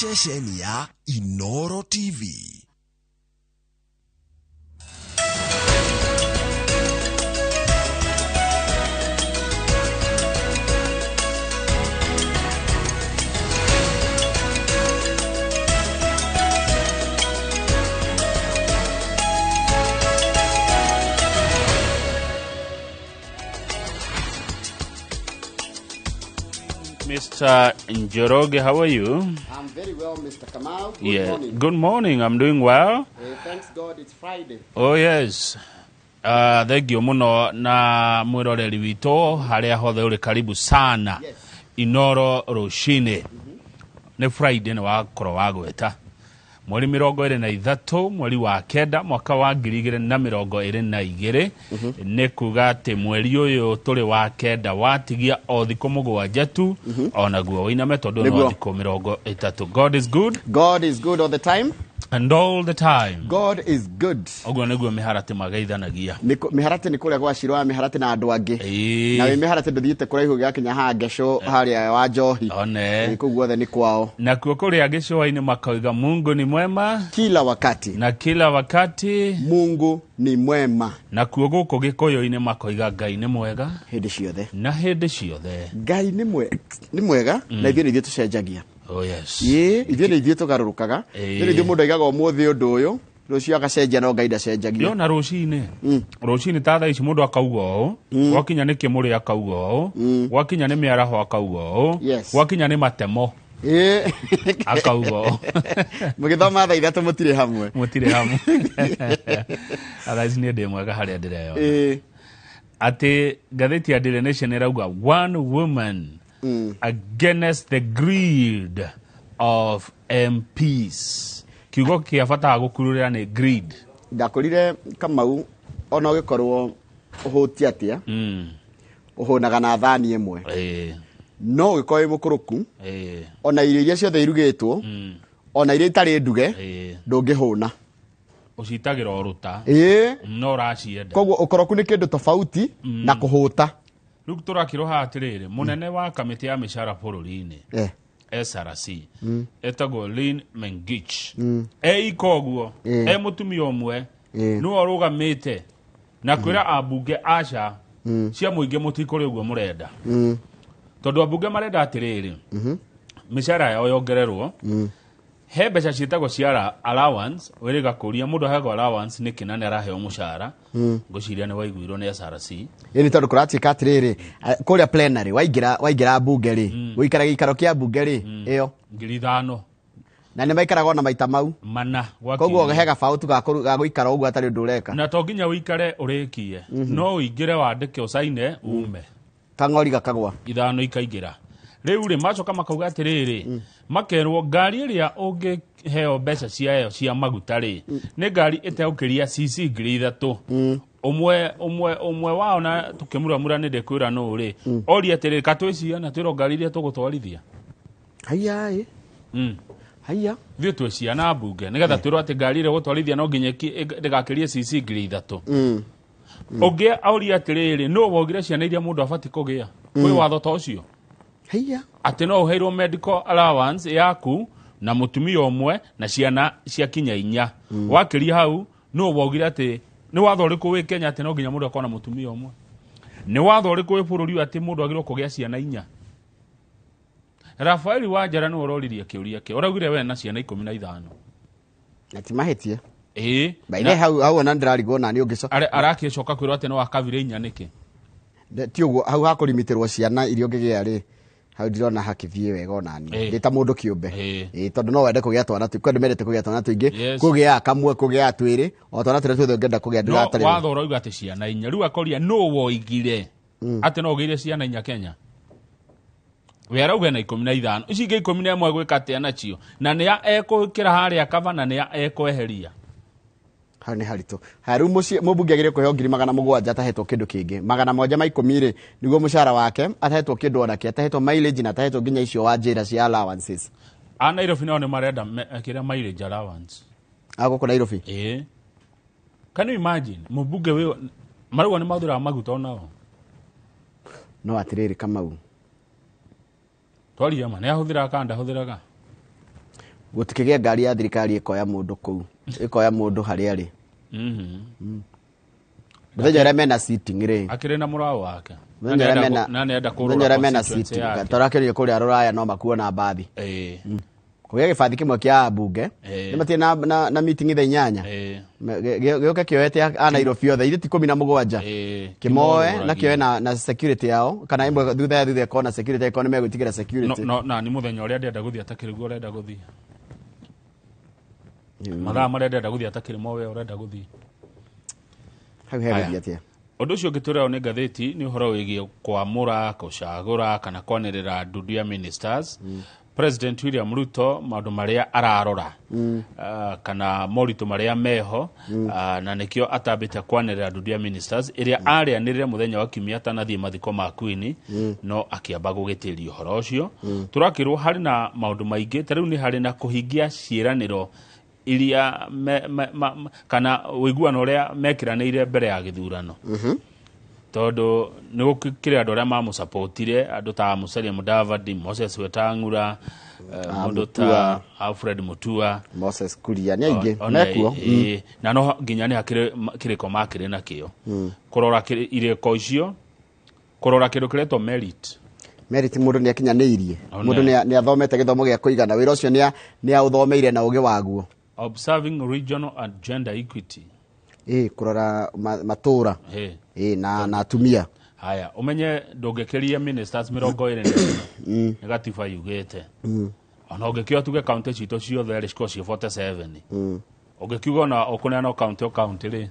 Ceceni ya Inoro TV. Mr. Njoroge, how are you? I'm very well, Mr. Kamau. Good Yeah. morning. Good morning. I'm doing well. Thanks God it's Friday. Oh yes. Thengio muno na mwiroreri witũ harĩa hothe ũrĩ, karibu sana. Yes. Inoro rũcinĩ. Nĩ Friday, nĩ wakorwo wagweta mweri 23 mweri wa 9 mwaka wa 2022. Nĩ kuga atĩ mweri ũyũ tũrĩ wa 9 watigia o thikũ 7 tu, onaguo wĩiname tondũ no Nĩguo. thikũ 30. God is good. God is good all the time. And all the time. God is good. Ũguo nĩguo mĩharatĩ mageithanagia. Mĩharatĩ nĩ kũrĩa gwa Shiro wa mĩharatĩ na andũ angĩ. Ĩĩ. Na wĩ mĩharatĩ ndũthiĩte kũraihu gĩgakinya haha Ngeco harĩa wa Njohi. One. Ĩĩ, kũu guothe nĩ kwao. Nakuo kũrĩa gĩcũa-inĩ makauga Mungu ni mwema Kila wakati. na kila wakati. Mungu ni mwema. Nakuo gũkũ gĩkũyũ-inĩ makoiga Ngai nĩ mwega Hĩndĩ ciothe. na hĩndĩ ciothe. Ngai nĩ mwega na ithuĩ nĩ ithuĩ tũcenjagia. Oh yes. Ĩĩ, ithuĩ nĩ ithuĩ tũgarũrũkaga. Ĩĩ. Ithuĩ nĩ ithuĩ mũndũ aigaga ũmũthĩ ũndũ ũyũ, rũciũ agacenjia, no Ngai ndacenjagia. Yona rũcinĩ, rũcinĩ ta thaa ici mũndũ akauga ũũ, gwakinya nĩ kĩmũrĩ akauga ũũ, gwakinya nĩ mĩaraho akauga ũũ, Yes. gwakinya nĩ matemo Ĩĩ. akauga ũũ. Mũgĩthoma thaa 3 mũtirĩ hamwe. Mũtirĩ hamwe. Thaa ici niĩ ndĩ mwega harĩa ndĩreyona. Ĩĩ. Atĩ ngathĩti ya Daily Nation ĩrauga one woman against the greed of MPs. Kiugo kĩa bata gũkururĩra nĩ greed. Ndakũrire Kamau, ona ũgĩkorwo ũhũtie atĩa, ũhũnaga na thani ĩmwe, no ũgĩkorwo wĩ mũkũrũku, ona irio iria ciothe irugĩtwo, ona iria itarĩ nduge, ndũngĩhũna. Ũcitagĩra o rũta. Ĩĩ. No ũracienda. Koguo ũkoroku nĩ kĩndũ tofauti na kũhũta. Rĩu tũrakĩrwo haha atĩrĩrĩ, mũnene wa kamĩtĩ ya mĩcara bũrũri-inĩ, SRC, etagwo Lynn Mengich, eika ũguo e mũtumia ũmwe, nĩwe ũrũgamĩte na kwĩra ambunge aca cia mũingĩ mũtikũrĩ ũguo mũrenda, tondũ ambunge marenda atĩrĩrĩ, mĩcara yao yongererwo. He mbeca ciĩtagwo cia allowance. Wĩrĩga kũria mũndũ aheagwo allowance nĩkĩ na nĩ araheo mũcara? Ngwĩciria nĩ waiguirwo nĩ SRC. Ĩ, nĩ tondũ kũratuĩka atĩrĩrĩ, kũrĩa plenary waingĩra mbunge rĩ, gũikara gĩikaro kĩa mbunge rĩ, ĩyo 5,000. Na nĩ maikaraga ona maita mau. Mana gwa Koguo kiumia. he gabaũ tu ga gũikara ũguo atarĩ ũndũ ũreka. Na to nginya ũikare ũrĩkie, no ũingĩre wandĩke ũcaine ume. Kang'ori gakagwa. 5 ikaingĩra. Rĩu rĩ, macoka makauga atĩrĩrĩ, makerwo ngari ĩrĩa ũngĩheo mbeca ciayo cia maguta rĩ, nĩ ngari ĩtegũkĩria cc 3,000. Ũmwe ũmwe ũmwe wao na tũkĩmuramura nĩ ndĩkwĩra nũ rĩ, oria atĩrĩrĩ, ka twĩ ciana twĩrwo ngari iria tũgũtwarithia? Haiya ĩ. Haiya. Ithuĩ twĩ ciana mbunge nĩgetha twĩrwo atĩ ngari ĩrĩa ũgũtwarithia no nginya ndĩgakĩrie cc 3,000? Ũngĩ oria atĩrĩrĩ, nũ wogire ciana iria mũndũ abatiĩ kũgĩa? Kwĩ watho ta ũcio? Haiya. Atĩ no ũheirwo medical allowance yaku na mũtumia ũmwe na ciana cia kinya 4. Wakĩria hau, nũ waugire atĩ nĩ watho ũrĩkũ wĩ Kenya atĩ no nginya mũndũ akorwo na mũtumia ũmwe? Nĩ watho ũrĩkũ wĩ bũrũri ũyũ atĩ mũndũ agĩrĩirwo kũgĩa ciana 4? Rafaeli Wanjara nĩwe ũroririe kĩũria kĩu, ũraugire we na ciana 15. Na ti mahĩtie. Ĩĩ. By the hau hau ona ndĩrarigwo na nĩ ũngĩco Arakĩcoka kwĩrwo atĩ no akavire 4 nĩkĩ? Ti ũguo hau hakũrimitĩrwo ciana iria ũngĩgĩa rĩ, hau ndirona hakĩthiĩ wega ona niĩ ndĩ ta mũndũ kĩũmbe. Ĩĩ, tondũ no wende kũgĩa twana kwĩ andũ mendete kũgĩa twana tũingĩ, kũgĩa kamwe, kũgĩa twĩrĩ, o twana tũrĩa tuothe ũngĩenda kũgĩa No ndũgatarĩrwo. watho ũrauga atĩ ciana 4. Rĩu akoria nũ woigire atĩ no ũgĩire ciana 4 Kenya? We arauga na 15, ici ingĩ 11 gwĩka atĩa nacio? Na nĩ a ekũĩkĩra harĩa kaba na nĩ a ekweheria? Hau nĩ haritũ. Haya, rĩu mũciĩ mũmbunge agĩrĩirwo kũheo 700,000 atahetwo kĩndũ kĩngĩ. 710 rĩ, nĩguo mũcara wake, atahetwo kĩndũ ona kĩ, atahetwo mileage na atahetwo nginya icio wa njĩra cia allowances. A Nairobi nao nĩ marenda kĩrĩa mileage allowance. A gũkũ Nairobi? Ĩĩ. Can you imagine? Mũmbunge wĩ marauga nĩ mahũthĩraga maguta onao. No atĩrĩrĩ Kamau. Twaria ma, nĩ ahũthĩraga kana ndahũthĩraga? Gũtikĩgĩa ngari ya thirikari ĩkoya mũndũ kũu, ĩkoya mũndũ harĩa arĩ. Mũthenya ũrĩa mena sitting rĩ, akĩrĩ na mũraũ wake. Mũthenya ũrĩa mena na nĩenda kũrũra mũthenya ũrĩa mena constituency sitting yake. tũrakĩrio kũrĩa rũraya no makuo na mbathi. Kũgĩa gĩbathi kĩmwe kĩa ambunge, nĩ matirĩ na meeting thaa 8. Gĩũke kĩoete a Nairobi othe, ithe ti 17. Kĩmoe na kĩoe na security yao, kana ĩmwe thutha ya thutha ĩkorwo na security, ĩkorwo nĩ megwĩtigĩra security. No, na nĩ mũthenya ũrĩa ndĩrenda gũthiĩ atakĩrĩ guo ũrenda gũthiĩ. Mathaa marĩa ndĩrenda gũthiĩ atakĩrĩ mo we ũrenda gũthiĩ. Hau hegũthiĩ atĩa? Ũndũ ũcio ũngĩ tũreo nĩ ngathĩti nĩ ũhoro wĩgiĩ kwamũra, gũcagũra kana kwanĩrĩra ndundu ya ministers. President William Ruto maũndũ marĩa ararora, kana moritũ marĩa meho, na nĩkĩo atambĩte kwanĩrĩra ndundu ya ministers ĩrĩa arĩanĩrĩre mũthenya wa kiumia atanathiĩ mathiko ma Queen, no akĩamba gũgĩtĩria ũhoro ũcio. Tũrakĩrwo harĩ na maũndũ maingĩ, ta rĩu nĩ harĩ na kũhingia ciĩranĩro iria kana ũiguano ũrĩa mekĩranĩire mbere ya gĩthurano. Tondũ nĩ gũkĩrĩ andũ arĩa mamũsapotire, andũ ta Musalia Mudavadi, Moses Wetang'ula, mũndũ ta Alfred Mutua, Moses Kuria, nĩ aingĩ mekuo. Na no nginya nĩ hakĩrĩ kĩrĩko makĩrĩ nakĩo. Kũrora irĩko icio, kũrora kĩndũ kĩretwo merit. Merit mũndũ nĩ akinyanĩirie, mũndũ nĩ athomete gĩthomo gĩa kũigana, wĩra ũcio nĩ aũthomeire na ũgĩ waguo. Observing regional and gender equity. Kũrora matũra. Na atumia. Haya, umenye ndũngĩkĩria ministers 24. Nĩ gatiba yugĩte. Ona ũngĩkiuga tuge county citũ ciothe rĩ cikorwo ciĩ 47. Ũngĩkiuga ona ũkũneana county o county rĩ.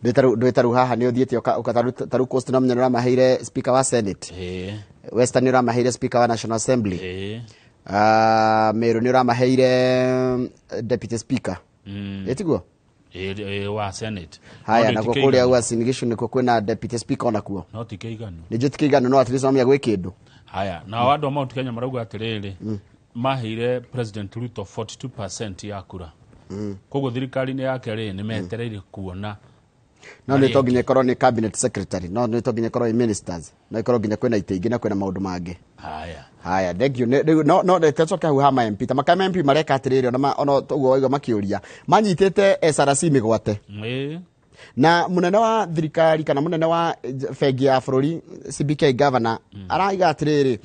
Ndwĩ taru haha nĩ ũthiĩte ũka taru Coast no menya nĩ ũramaheire speaker wa Senate. Western nĩ ũramaheire speaker wa National Assembly. Meru nĩ ũramaheire deputy speaker. Ĩtiguo? Wa Senate. Haya, na kũrĩa Uasin Gishu nĩkuo kwĩna deputy speaker onakuo. No ti kĩiganu. Nĩ njũĩ ti kĩiganu, no at least no menya gwĩ kĩndũ. Haya, nao andũ a Mount Kenya marauga atĩrĩrĩ, maheire President Ruto 42% ya kura. Koguo thirikari-inĩ yake rĩ, nĩ metereire kuona. No nĩ to nginya ĩkorwo nĩ cabinet secretary, no nĩ to nginya ĩkorwo nĩ ministers, no ĩkorwo nginya kwĩna itĩ ingĩ na kwĩna maũndũ mangĩ. Haya. Haya, thank you. No no tũcoke hau ha ma MP. Ta maka MP mareka atĩrĩrĩ, ona ũguo waigua makĩũria, manyitĩte SRC mĩgwate. Na mũnene wa thirikari kana mũnene wa bengi ya bũrũri CBK governor araiga atĩrĩrĩ,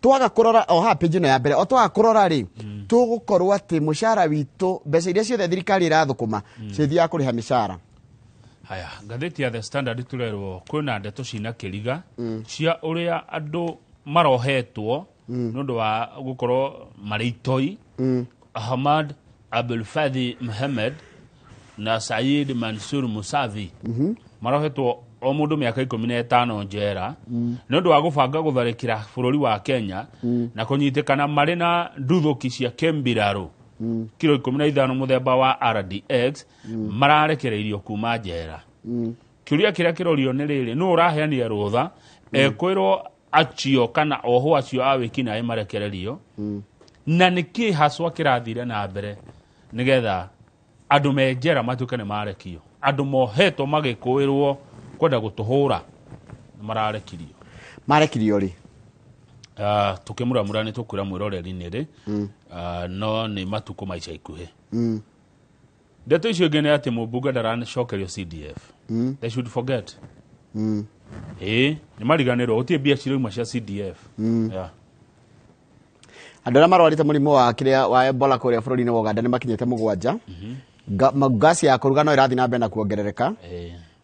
twaga kũrora o haha page ĩno ya mbere, o twaga kũrora rĩ, tũgũkorwo atĩ mũcara witũ, mbeca iria ciothe thirikari ĩrathũkũma cithiaga kũrĩha mĩcara. Haya, ngathĩti ya The Standard tũrerwo kwĩna ndeto cina kĩriga cia ũrĩa andũ marohetwo nĩ ũndũ wa gũkorwo marĩ itoi. Ahmad Abdulfadhi Mohamed na Said Mansur Musavi marohetwo o mũndũ mĩaka 15 njera nĩ ũndũ wa gũbanga gũtharĩkĩra bũrũri wa Kenya na kũnyitĩkana marĩ na nduthũki cia kĩmbirarũ kiro 15 mũthemba wa RDX mararekereirio kuma njera. Kĩũria kĩrĩa kĩrorio nĩ rĩrĩ, nũ ũraheanire rũtha ekwĩrwo acio kana oho acio a wĩkinaĩ marekererio, na nĩkĩ haswa kĩrathire na mbere nĩgetha andũ me njera matuĩke nĩ marekio, andũ mohetwo magĩkũĩrwo kwenda gũtũhũra mararekirio. Marekirio rĩ? Tũkĩmũramũra nĩ tũkwĩra mwĩroreri nĩ rĩ, no nĩ matukũ ma ica ikuhĩ. Ndeto icio ingĩ nĩ atĩ mũmbunge ndaracokerio CDF. They should forget. Nĩ mariganĩrwo, gũtirĩ mbia cirauma cia CDF. Yeah. Andũ arĩa marwarĩte mũrimũ wa kĩrĩa wa Ebola kũrĩa bũrũri-inĩ wa Uganda nĩ makinyĩte 7. Ngasi ya kũruga no ĩrathiĩ na mbere na kuongerereka.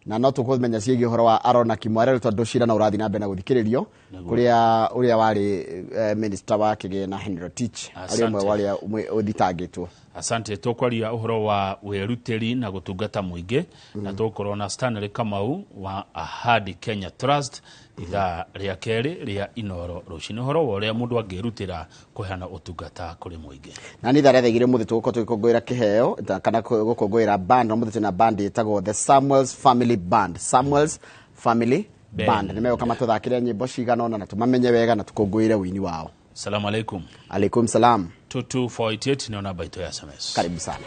Na no tũkũmenya ciĩgiĩ ũhoro wa Aaron Kimwarero tondũ cira no ũrathiĩ na mbere na gũthikĩrĩrio kũrĩa ũrĩa warĩ minister wa kĩgĩna Henry Rotich arĩ ũmwe wa arĩa ũthitangĩtwo. Asante. Tũkwaria ũhoro wa wĩrutĩri na gũtungata mũingĩ, na tũgũkorwo na Stanley Kamau wa Ahadi Kenya Trust ithaa rĩa kerĩ rĩa Inoro rũcinĩ, ũhoro wa ũrĩa mũndũ angĩrutĩra kũheana ũtungata kũrĩ mũingĩ. Na nĩ ithaa rĩa thaa igĩrĩ ũmũthĩ tũgũkorwo tũgĩkũngũĩra kĩheo kana gũkũngũĩra band, na ũmũthĩ twĩna band ĩtagwo The Samuels Family Band. Samuels Family Band. Nĩ megũka matũthakĩre nyĩmbo cigana ũna na tũmamenye wega na tũkũngũĩre ũini wao. Salamu alaikum. Alaikum salam. 22488 ni namba yetu ya SMS. Karibu sana.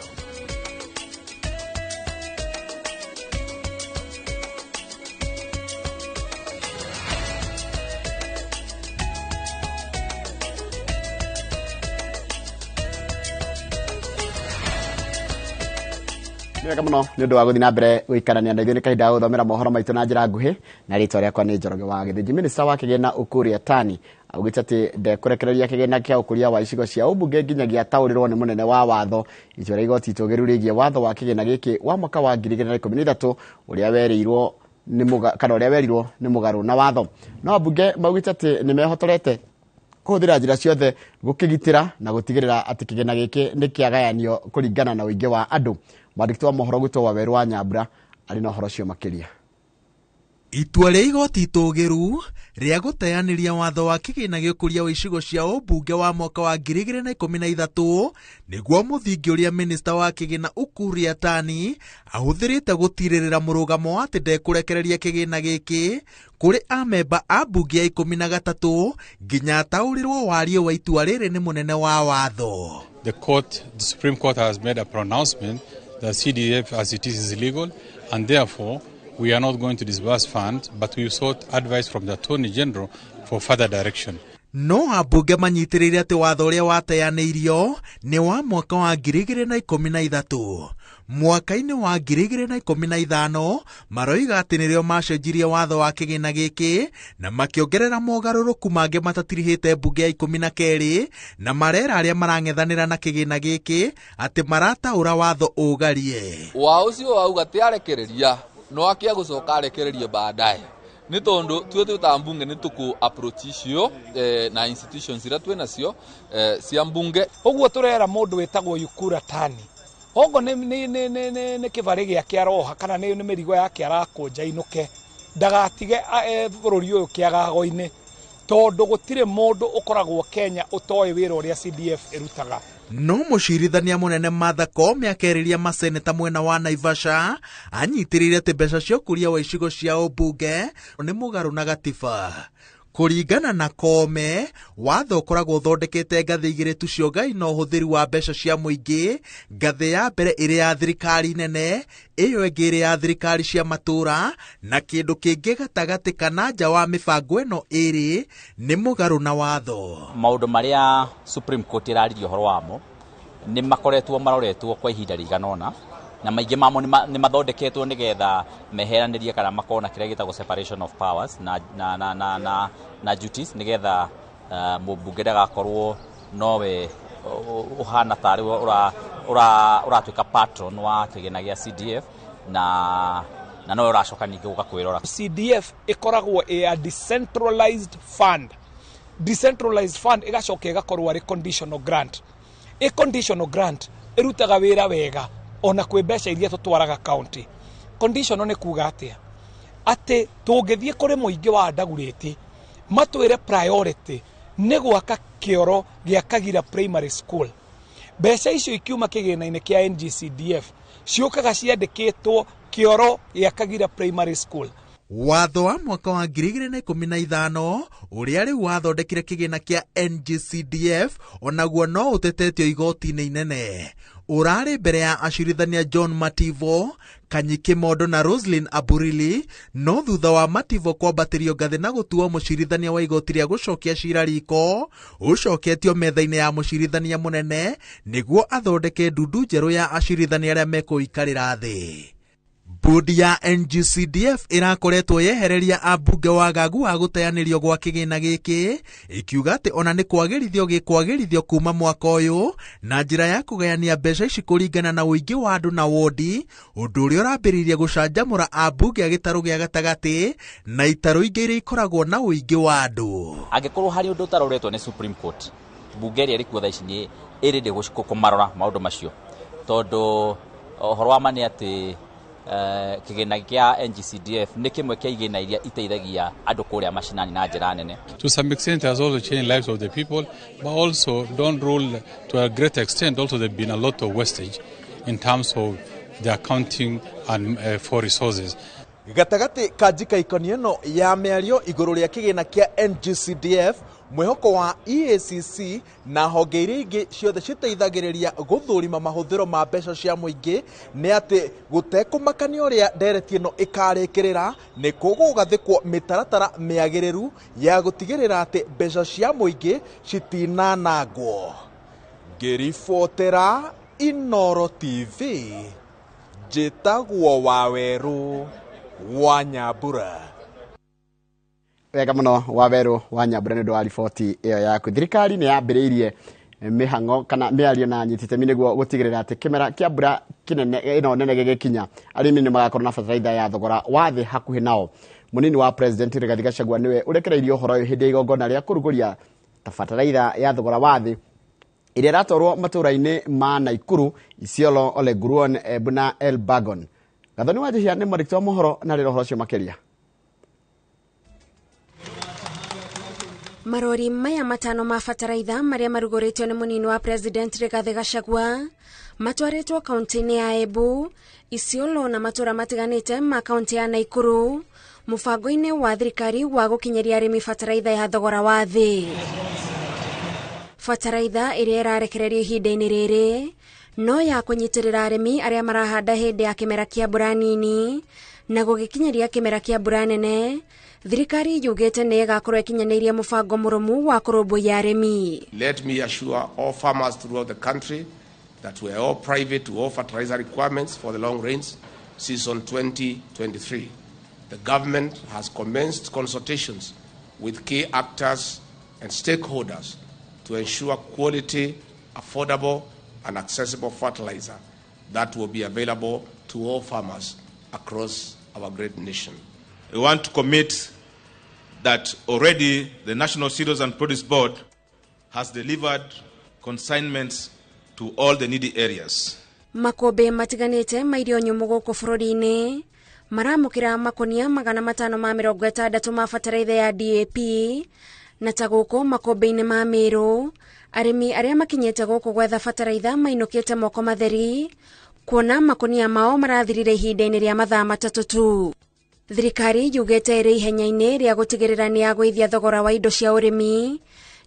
Wega mũno nĩ ũndũ wa gũthiĩ na mbere gũikarania na ithuĩ nĩ kahinda ga gũthomera mohoro maitũ na njĩra nguhĩ na rĩtwa rĩakwa nĩ Njoroge wa Gĩthĩnji. Minista wa kĩgĩna Ukur Yatani augĩte atĩ ndekũrekereria kĩgĩna kĩa ũkũria wa icigo cia ũmbunge nginyagia ataũrĩrwo nĩ mũnene wa watho itua rĩa igoti itũgĩru rĩgiĩ watho wa kĩgĩna gĩkĩ wa mwaka wa 2013 ũrĩa werĩirwo nĩ kana ũrĩa werirwo nĩ mũgarũ na watho. No ambunge maugĩte atĩ nĩ mehotorete kũhũthĩra njĩra ciothe gũkĩgitĩra na gũtigĩrĩra atĩ kĩgĩna gĩkĩ nĩ kĩagayanio kũringana na ũingĩ wa andũ. Mwandĩki wa mohoro gwitũ wa Werũ wa Nyambura arĩ na ũhoro ũcio makĩria. Itua rĩa igoti itũgĩru rĩa gũteanĩria watho wa kĩgĩna gĩa ũkũria wa icigo cia ũmbunge wa mwaka wa 2013 nĩguo mũthingi ũrĩa minista wa kĩgĩna Ukur Yatani ahũthĩrĩte gũtirĩrĩra mũrũgamo wa atĩ ndekũrekereria kĩgĩna gĩkĩ kũrĩ amemba a mbunge ya 13 nginya ataũrĩrwo warie wa itua rĩrĩ nĩ mũnene wa watho. The Supreme Court has made a pronouncement that CDF as it is illegal, and therefore we are not going to disburse funds, but we sought advice from the Attorney General for further direction. No ambunge manyitĩrĩire atĩ watho ũrĩa wateanĩirio nĩ wa mwaka wa 2013. Mwaka-inĩ wa 2015 maroiga atĩ nĩrĩo macenjirie watho wa kĩgĩna gĩkĩ na makĩongerera mogarũrũku mangĩ matatirihĩte mbunge ya 12 na marera arĩa marang'ethanĩra na kĩgĩna gĩkĩ atĩ marataũra watho ũgarie. Wa ũcio wauga ti arekereria no akia gũcoka arekererie baadaye nĩ tondũ tuĩ twĩ ta mbunge nĩ tũkũ approach icio na institutions iria twĩ nacio cia mbunge. Ũguo tũrera mũndũ wĩtagwo Ukur Yatani ongo nĩ kĩbarĩ gĩake aroha kana nĩ mĩrigo yake arakũnja inũke ndagatige bũrũri ũyũ kĩagago-inĩ tondũ gũtirĩ mũndũ ũkoragwo Kenya ũtoĩ wĩra ũrĩa CDF ĩrutaga. No mũcirithania mũnene Martha Koome akĩarĩria maseneta mwena wa Naivasha anyitĩrĩire atĩ mbeca cia ũkũria wa icigo cia ũmbunge nĩ mũgarũ na gatiba. Kũringana na Koome, watho ũkoragwo ũthondekete ngathĩ igĩrĩ tu cia ũgai na ũhũthĩri wa mbeca cia mũingĩ, ngathĩ ya mbere ĩrĩ ya thirikari nene, ĩyo ĩngĩ ĩrĩ ya thirikari cia matũũra, na kĩndũ kĩngĩ gatagatĩ kana nja wa mĩbango ĩno ĩrĩ nĩ mũgarũ na watho. Maũndũ marĩa Supreme Court ĩraririe ũhoro wamo nĩ makoretwo maroretwo kwa ihinda rĩigana ũna na maingĩ mamo nĩ mathondeketwo nĩgetha meheranĩrie kana makorwo na kĩrĩa gĩtagwo separation of powers na duties nĩgetha mũmbunge ndagakorwo nowe ũhana tarĩ ũratuĩka patron wa kĩgĩna gĩa CDF na nowe ũracoka ningĩ gũka kwĩrora. CDF ĩkoragwo ĩ a decentralized fund. Decentralized fund ĩgacoka ĩgakorwo arĩ conditional grant. A conditional grant ĩrutaga wĩra wega ona kwĩ mbeca iria tũtwaraga county. Conditional nĩ kuga atĩa? Atĩ tũngĩthiĩ kũrĩ mũingĩ wa Ndagurĩti matwĩre priority nĩ gwaka kĩoro gĩa Kagira Primary School. Mbeca icio ikiuma kĩgĩna-inĩ kĩa NGCDF ciũkaga ciandĩkĩtwo kĩoro gĩa Kagira Primary School. Watho wa mwaka wa 2015 ũrĩa rĩu wathondekire kĩgĩna kĩa NGCDF onaguo no ũtetetio igoti-inĩ inene. Ũrarĩ mbere ya acirithania John Mativo, Kanyi Kimondo na Roslyn Aburili, no thutha wa Mativo kwambatĩrio ngathĩ na gũtuo mũcirithania wa igoti rĩa gũcokia cira riko, ũcoketio metha-inĩ ya mũcirithania mũnene nĩguo athondeke ndundu njerũ ya acirithania arĩa mekũikarĩra thĩ. Bodi ya NGCDF ĩrakoretwo yehereria ambunge wagagu wa gũteanĩrio gwa kĩgĩna gĩkĩ ĩkiuga atĩ ona nĩ kwagĩrithio gĩkwagĩrithio kuma mwaka ũyũ na njĩra ya kũgayania mbeca ici kũringana na ũingĩ wa andũ na wondi, ũndũ ũrĩa ũrambĩrĩirie gũcanjamũra ambunge a gĩtarũ gĩa gatagatĩ na itarũ ingĩ iria ikoragwo na ũingĩ wa andũ. Angĩkorwo harĩ ũndũ ũtaroretwo nĩ Supreme Court, mbunge ĩrĩa ĩrĩ kuo thaa ici nĩ ĩrĩ kũmarora maũndũ macio tondũ ũhoro wa ma nĩ atĩ kĩgĩna kĩa NGCDF nĩ kĩmwe kĩa igĩna iria iteithagia andũ kũrĩa macinani na njĩra nene. To some extent it has also changed lives of the people, but also don't rule to a great extent. Also there have been a lot of wastage in terms of the accounting and for resources. Gatagatĩ ka njikaikoni ĩno ya mĩario igũrũ rĩa kĩgĩna kĩa NGCDF, mwĩhoko wa EACC na honge iria ingĩ ciothe citeithagĩrĩria gũthũrima mahũthĩro ma mbeca cia mũingĩ nĩ atĩ gũtekũmakania ũrĩa ndereti ĩno ĩkarĩkĩrĩra nĩ kũgũgathĩkwo mĩtaratara mĩagĩrĩru ya gũtigĩrĩra atĩ mbeca cia mũingĩ citinanangwo. Ngĩribotera Inooro TV, Njĩtagwo Wawerũ wa Nyambura. Wega mũno Wawerũ wa Nyambura nĩ ũndũ wa riboti ĩyo yaku. Thirikari nĩ yambĩrĩirie mĩhang'o kana mĩario na anyiti itemi nĩguo gũtigĩrĩra atĩ kĩmera kĩa mbura kĩnene ĩno nene gĩgĩkinya arĩmi nĩ magakorwo na bataraitha ya thogora wa thĩ hakuhĩ nao. Mũnini wa President Rigathi Gachagua nĩwe ũrekereirie ũhoro ũyũ hĩndĩ ya igongona rĩa kũrugũria bataraitha ya thogora wa thĩ ĩrĩa ĩratwarwo matũũra-inĩ ma Naikuru, Isiolo, Ole Nguruon, Embu na Elbagon. Gathoni wa Njihia nĩ mwandĩki wa mohoro na rĩrĩ ũhoro ũcio makĩria. Marori maya matano ma bataraitha marĩa marugũrĩtio nĩ mũnini wa President Rigathi Gachagua matwarĩtwo kaunti-inĩ ya Embu, Isiolo na matũũra matiganĩte ma kaunti ya Naikuru mũbango-inĩ wa thirikari wa gũkinyĩria arĩmi bataraitha ya thogora wa thĩ. Bataraitha ĩrĩa ĩrarekererio ihinda-inĩ rĩrĩ no ya kũnyitĩrĩra arĩmi arĩa marahanda hĩndĩ ya kĩmera kĩa mbura nini na gũgĩkinyĩria kĩmera kĩa mbura nene. Thirikari yugĩte nĩ ĩgakorwo ĩkinyanĩirie mũbango mũrũmu wa kũrũmbũiya arĩmi. Let me assure all farmers throughout the country that we are all private to all fertilizer requirements for the long rains season 2023. The government has commenced consultations with key actors and stakeholders to ensure quality, affordable and accessible fertilizer that will be available to all farmers across our great nation. We want to commit that already the National Cereals and Produce Board has delivered consignments to all the needy areas. Makũmbĩ matiganĩte ma irio nyũmũ gũkũ bũrũri-inĩ maramũkĩra makonia 560 ma bataraitha ya DAP na ta gũkũ makũmbĩ-inĩ ma Meru arĩmi arĩa makinyĩte gũkũ gwetha bataraitha mainũkĩte moko matheri kuona makonia mao marathirire ihinda-inĩ rĩa mathaa 3 tu. Thirikari yugĩte ĩrĩ ihenya-inĩ rĩa gũtigĩrĩra nĩ yagũithia thogora wa indo cia ũrĩmi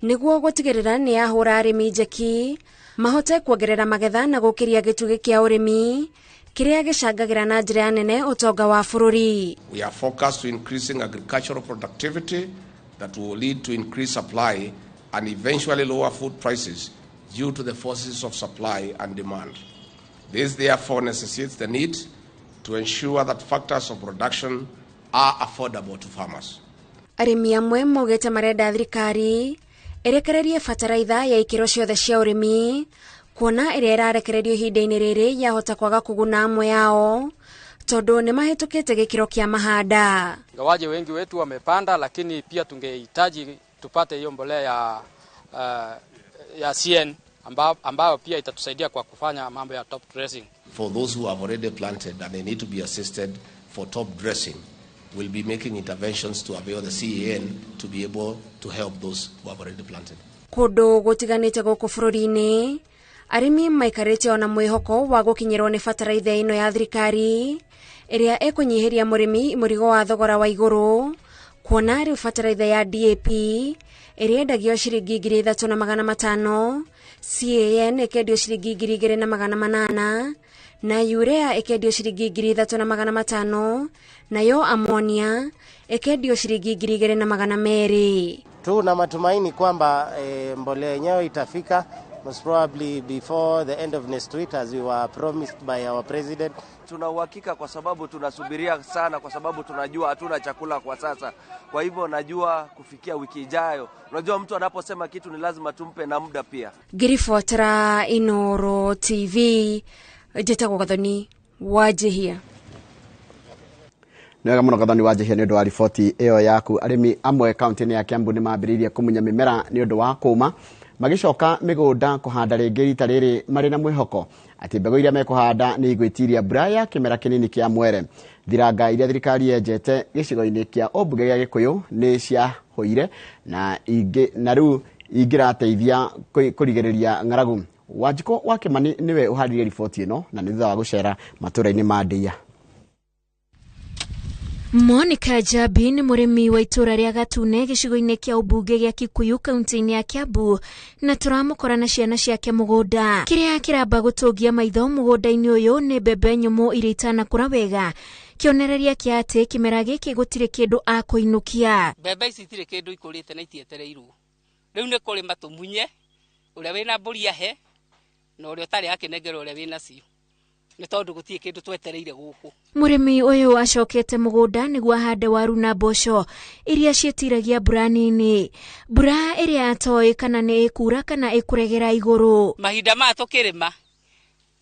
nĩguo gũtigĩrĩra nĩ yahũra arĩmi njeki mahote kuongerera magetha na gũkĩria gĩtugĩ kĩa ũrĩmi kĩrĩa gĩcangagĩra na njĩra nene ũtonga wa bũrũri. We are focused to increasing agricultural productivity that will lead to increased supply and eventually lower food prices due to the forces of supply and demand. This therefore necessitates the need to ensure that factors of production are affordable to farmers. Arĩmi amwe maugĩte marenda thirikari ĩrekererie bataraitha ya ikĩro ciothe cia ũrĩmi kuona ĩrĩa ĩrarekererio ihinda-inĩ rĩrĩ yahota kwaga kũguna amwe ao tondũ nĩ mahĩtũkĩte gĩkĩro kĩa mahanda. Ingawaje wengi wetu wamepanda, lakini pia tungehitaji tupate hiyo mbolea ya CN ambayo pia itatusaidia kwa kufanya mambo ya top dressing. For those who have already planted and they need to be assisted for top dressing, we'll be making interventions to avail the CAN to be able to help those who have already planted. Kũndũ gũtiganĩte gũkũ bũrũri-inĩ arĩmi maikarĩte ona mwĩhoko wa gũkinyĩrwo nĩ bataraitha ĩno ya thirikari ĩrĩa ĩkũnyihĩria mũrĩmi mũrigo wa thogora wa igũrũ kuona rĩu bataraitha ya DAP ĩrĩa ĩendagio ciringi 3,500, CAN ĩkendio ciringi 2,800 na urea ĩkendio ciringi 3,500 nayo ammonia ĩkendio ciringi 2,200. Tuna matumaini kwamba mbolea yenyewe itafika most probably before the end of next week as we were promised by our president. Tuna uhakika kwa sababu tunasubiria sana, kwa sababu tunajua hatuna chakula kwa sasa. Kwa hivyo najua kufikia wiki ijayo. Unajua mtu anaposema kitu ni lazima tumpe na muda pia. Ngiribotera Inoro TV, njĩtagwo Gathoni wa Njihia. Nĩ wega mũno Gathoni wa Njihia nĩ ũndũ wa riboti ĩyo yaku. Arĩmi amwe kaunti-inĩ ya Kiambu nĩ mambĩrĩirie kũmunya mĩmera nĩ ũndũ wa kũma magĩcoka mĩgũnda kũhanda rĩngĩ rita rĩrĩ marĩ na mwĩhoko atĩ mbegũ iria mekũhanda nĩ igwĩtiria mbura ya kĩmera kĩnini kĩa mwere. Thiranga iria thirikari yenjete gĩcigo-inĩ kĩa ũmbunge gĩa Gĩkũyũ nĩ ciahũire na ingĩ na rĩu ingĩrateithia kũrigĩrĩria ng'aragu. Wanjikũ wa Kĩmani nĩwe ũharĩirie riboti ĩno na nĩ thutha wa gũcera matũũra-inĩ ma Ndĩa. Monica Jabi nĩ mũrĩmi wa itũũra rĩa Gatune gĩcigo-inĩ kĩa ũmbunge gĩa Kikuyu kaunti-inĩ ya Kiambu na tũramũkora na ciana ciake mũgũnda. Kĩrĩa kĩramba gũtũngia maitho mũgũnda-inĩ ũyũ nĩ mbembe nyũmũ iria itanakũra wega, kĩonereria kĩa atĩ kĩmera gĩkĩ gũtirĩ kĩndũ akũinũkia. Mbembe ici itirĩ kĩndũ ikũrĩte na itietereirwo. Rĩu nĩ kũrĩma tũmunye, ũrĩa wĩna mbũri ahe na ũrĩa ũtarĩ akĩnengera ũrĩa wĩna cio. Nĩ tondũ gũtirĩ kĩndũ twetereire gũkũ. Mũrĩmi ũyũ acokete mũgũnda nĩguo ahande waru na mboco iria ciĩtiragia mbura nini, mbura ĩrĩa atoĩ kana nĩ ĩkura kana ĩkũregera igũrũ. Mahinda maya tũkĩrĩma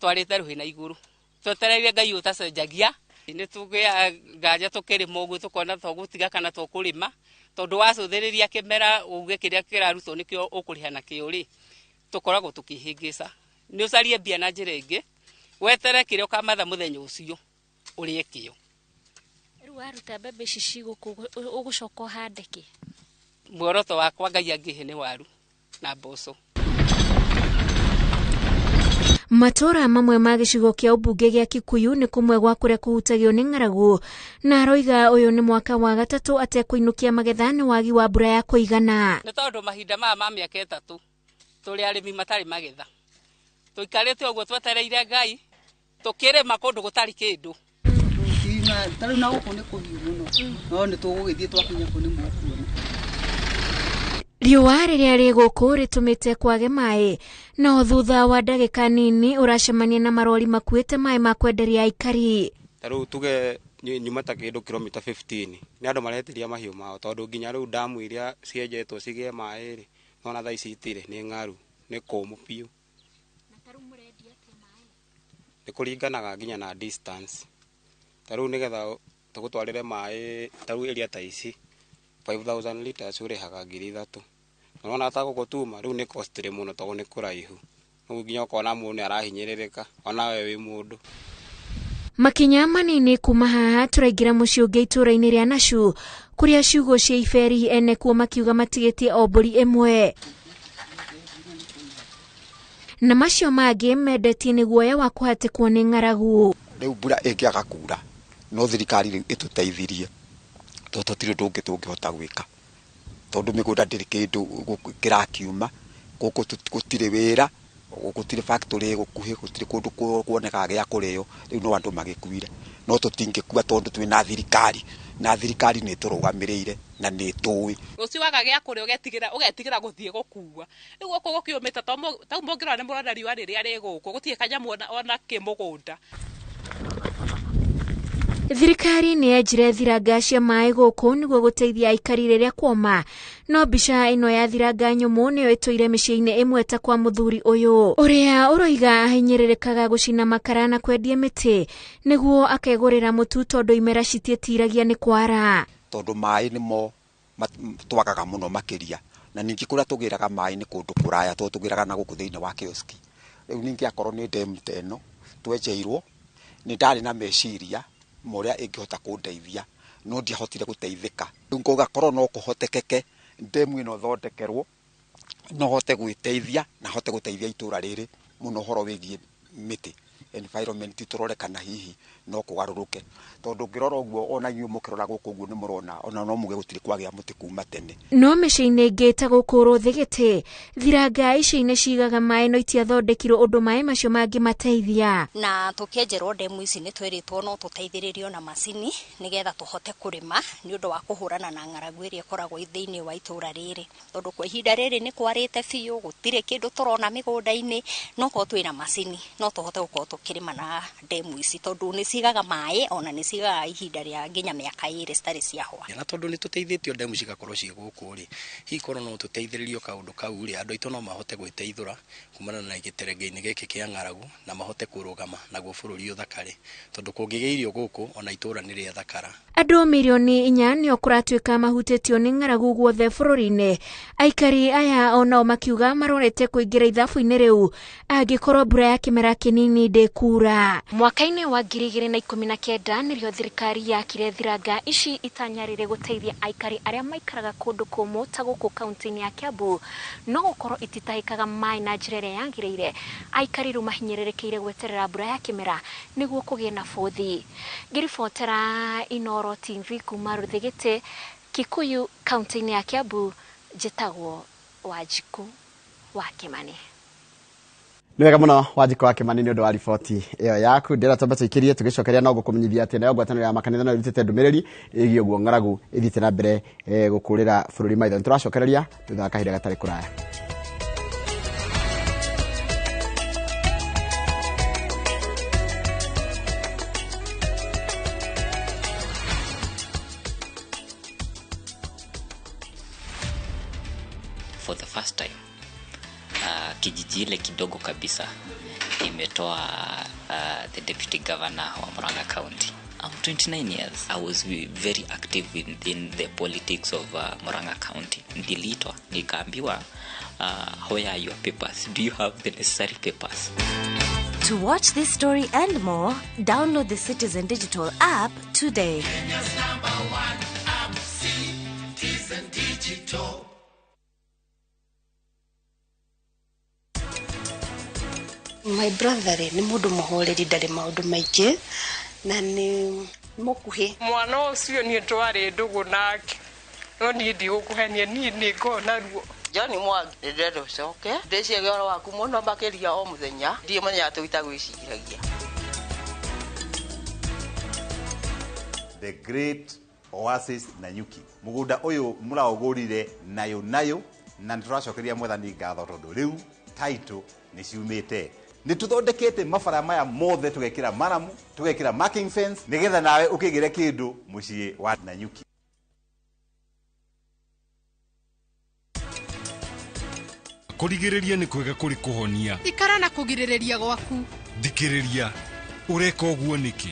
twarĩte rũhĩ na igũrũ, twetereire Ngai ũtacenjagia. Nĩ tũgĩa nganja tũkĩrĩma ũguo tũkona tũgũtiga kana tũkũrĩma, tondũ wacũthĩrĩria kĩmera uge kĩrĩa kĩrarutwo nĩkĩo ũkũrĩha nakĩo rĩ, tũkoragwo tũkĩhĩngĩca. Nĩ ũcarie mbia na njĩra ĩngĩ, wetere kĩrĩa ũkamatha mũthenya ũcio ũrĩe kĩo. Rĩu waruta mbembe ici cigũkũ ũgũcoka ũhande kĩ? Muoroto wakwa Ngai angĩhe nĩ waru na mboco. Matũra mamwe ma gĩcigo kĩa ũmbunge gĩa Kikuyu nĩ kũmwe gwa kũrĩa kũhutagio nĩ ng'aragu, na aroiga ũyũ nĩ mwaka wa gatatũ atekũinũkia magetha nĩ wagi wa mbura ya kũigana. Nĩ tondũ mahinda maya ma mĩaka 3 tũrĩ arĩmi matarĩ magetha, tũikarĩte ũguo twetereire Ngai, tũkĩrĩma kũndũ gũtarĩ kĩndũ. Ta rĩu na gũkũ nĩ kũhiũ mũno, no nĩ tũgũgĩthiĩ twakinya kũu nĩ mũkuona. Riũa rĩrĩa rĩ gũkũ rĩtũmĩte kwage maĩ, no thutha wa ndagĩka nini ũracemania na marori makuĩte maĩ ma kwenderia aikari. Ta rĩu tuge nyuma ta kĩndũ kilomita 15 nĩ andũ maretĩria mahiũ mao, tondũ nginya rĩu damu iria cienjetwo cigĩe maĩ rĩ, nona thaa ici itirĩ, nĩ ng'aru, nĩ kũmũ biũ. Nĩ kũringanaga nginya na distance. Ta rĩu nĩgetha tũgũtwarĩre maĩ ta rĩu area ta ici 5000 liters ũrĩhaga 3,000. Ũrona ta gũkũ tuma rĩu nĩ costly mũno tondũ nĩ kũraihu. Rĩu nginya ũkona mũndũ nĩ arahinyĩrĩrĩka ona we wĩ mũndũ. Makinya manini kuma haha tũraingĩra mũciĩ ũngĩ itũũra-inĩ rĩa Nashu, kũrĩa ciugo cia iberi ene kuo makiuga matigĩtie o mbũri ĩmwe, na macio mangĩ mendetie nĩ guoya wa kũhatĩkwo nĩ ng'aragu. Rĩu mbura ĩngĩaga kura no thirikari rĩu ĩtũteithirie, tondũ tũtirĩ ũndũ ũngĩ tũngĩhota gwĩka, tondũ mĩgũnda ndĩrĩ kĩndũ kĩrakiuma, gũkũ gũtirĩ wĩra, gũtirĩ factory gũkuhĩ, gũtirĩ kũndũ kuonekaga gĩa kũrĩo, rĩu no andũ magĩkuire. No tũtingĩkua tondũ twĩna thirikari, na thirikari nĩ ĩtũrũgamĩrĩire na nĩ ĩtũĩ. Rũciũ waga gĩa kũrĩa ũgetigĩra gũthiĩ gũkua. Rĩu gũkũ gũkĩũmĩte ta mũngĩrora nĩ mũrona riũa rĩrĩa rĩ gũkũ, gũtirĩ kanyamũ ona kĩ mũgũnda. Thirikari nĩ yenjire thiranga cia maĩ gũkũ nĩguo gũteithia aikari rĩrĩa kuoma, no mbica ĩno ya thiranga nyũmũ nĩyo ĩtũire mĩciĩ-inĩ ĩmwe ta kwa mũthuri ũyũ ũrĩa ũroiga ahinyĩrĩrĩkaga gũcina makara na kwendia mĩtĩ nĩguo akegũrĩra mũtu, tondũ imera citiĩtiragia nĩ kwara. Tondũ maĩ nĩmo twagaga mũno makĩria, na ningĩ kũrĩa tũgĩraga maĩ nĩ kũndũ kũraya, tondũ tũgĩraga na gũkũ thĩinĩ wa kioski. Rĩu ningĩ akorwo nĩ ndemu ta ĩno twenjeirwo, nĩ ndarĩ na meciria ma ũrĩa ĩngĩhota kũndeithia, no ndiahotire gũteithĩka. Rĩu gũgakorwo no kũhotekeke ndemu ĩno ĩthondekerwo, no hote gwĩteithia na hote gũteithia itũra rĩrĩ mũno ũhoro wĩgiĩ mĩtĩ, environment tũrore kana hihi no kũgarũrũke, tondũ ũngĩrora ũguo ona inyuĩ mũkĩrora gũkũ ũguo nĩ mũrona ona no muge gũtirĩ kwagĩa mũtĩ kuma tene. No mĩciĩ-inĩ ĩngĩ ta gũkũ Rũthĩgĩtĩ, thiranga ici nĩ cigaga maĩ no itiathondekirwo ũndũ maĩ macio mangĩmateithia. Na tũkĩenjerwo ndemu ici nĩ twĩrĩtwo no tũteithĩrĩrio na macini nĩgetha tũhote kũrĩma nĩ ũndũ wa kũhũrana na ng'aragu ĩrĩa ĩkoragwo thĩinĩ wa itũũra rĩrĩ, tondũ kwa ihinda rĩrĩ nĩ kwarĩte biũ, gũtirĩ kĩndũ tũrona mĩgũnda-inĩ, no korwo twĩna macini no tũhote gũkorwo tũkĩrĩma na ndemu ici, tondũ nĩ cigaga maĩ ona nĩ cigaga ihinda rĩa nginya mĩaka 2 citarĩ ciahwa. Na tondũ nĩ tũteithĩtio ndemu cigakorwo ciĩ gũkũ rĩ, hihi korwo no tũteithĩrĩrio kaũndũ kau rĩ, andũ aitũ no mahote gwĩteithũra kumana na gĩterenge-inĩ gĩkĩ kĩa ng'aragu na mahote kũrũgama naguo bũrũri ũthakare, tondũ kũngĩgĩa irio gũkũ ona itũũra nĩ rĩathakara. Andũ mirioni 4 nĩo kũratuĩka mahutĩtio nĩ ng'aragu guothe bũrũri-inĩ. Aikari aya onao makiuga marorete kũingĩra ithabu-inĩ rĩu angĩkorwo mbura ya kĩmera kĩnini ndĩkura. Mwaka-inĩ wa 2019 nĩrĩo thirikari yakire thiranga ici itanya rĩrĩ gũteithia aikari arĩa maikaraga kũndũ kũmũ ta gũkũ kaunti-inĩ ya Kiambu, no gũkorwo ititahĩkaga maĩ na njĩra ĩrĩa yagĩrĩire. Aikari rĩu mahinyĩrĩrĩkĩire gweterera mbura ya kĩmera nĩguo kũgĩe na bũthi. Ngĩribotera Inooro TV kuma Rũthĩgĩtĩ, Kikuyu, kaunti-inĩ ya Kiambu, njĩtagwo Wanjikũ wa Kĩmani. Nĩ wega mũno Wanjikũ wa Kĩmani nĩ ũndũ wa riboti ĩyo yaku. Ndĩra twambe tũikĩrie tũgĩcokeria no gũkũmenyithia atĩ nayo ngwatanĩro ya makanitha no ĩrutĩte ndũmĩrĩri ĩgiĩ ũguo ng'aragu ĩthiĩte na mbere gũkũrĩra bũrũri maitho. Nĩ tũracokereria thutha wa kahinda gatarĩ kũraya. For the first time kijiji ile kidogo kabisa imetoa the deputy governor wa Murang'a County. I'm 29 years. I was very active within the politics of Murang'a County. Niliitwa nikaambiwa, "Where are your papers? Do you have the necessary papers?" To watch this story and more, download the Citizen Digital app today. Kenya's number one app, Citizen Digital. My brother rĩ nĩ mũndũ mũhoreri, ndarĩ maũndũ maingĩ na nĩ mũkuhĩ. Mwana ũcio niĩ twarĩ ndũgũ nake, no niĩ ndigũkũhenia, niĩ nĩ ngona ruo. John Mwangi, ndĩrenda ũcoke ndĩciagia ũhoro waku mũno makĩria o mũthenya, ndirĩ mũthenya tũitagwĩciragia. The Great Oasis Nanyuki, mũgũnda ũyũ mũraũgũrire nayo nayo, na nĩ tũracokeria Mwathani ngatho tondũ rĩu title nĩ ciumĩte. Nĩ tũthondekete mabara maya mothe, tũgekĩra maramu, tũgekĩra marking fence, nĩgetha nawe ũkĩgĩre kĩndũ mũciĩ wa Nanyuki. Kũrigĩrĩria nĩ kwega kũrĩ kũhonia. Ikara na kũgirĩrĩria gwaku. Thikĩrĩria, ũreka ũguo nĩkĩ?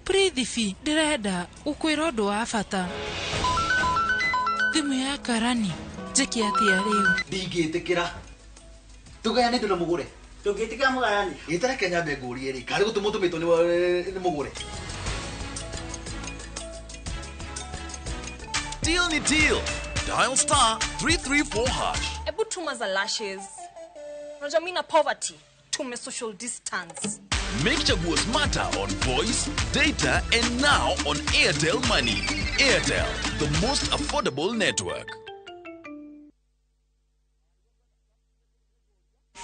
Prithvi, ndĩrenda gũkwĩra ũndũ wa bata. Thimũ ya karani njĩke atĩa rĩu? Ndingĩtĩkĩra tũgayane indo na mũgũre. Ndũngĩtĩkĩra mũgayani? Gĩtareke nyambe ngũrie rĩ, karĩ gũtũmwo tũmĩtwo nĩ mũgũre. Deal ni deal. Dial *334#. Ebu tuma za lashes. Unajua mimi na poverty, tume social distance. Make Chaguo smarter on voice, data, and now on Airtel Money. Airtel, the most affordable network.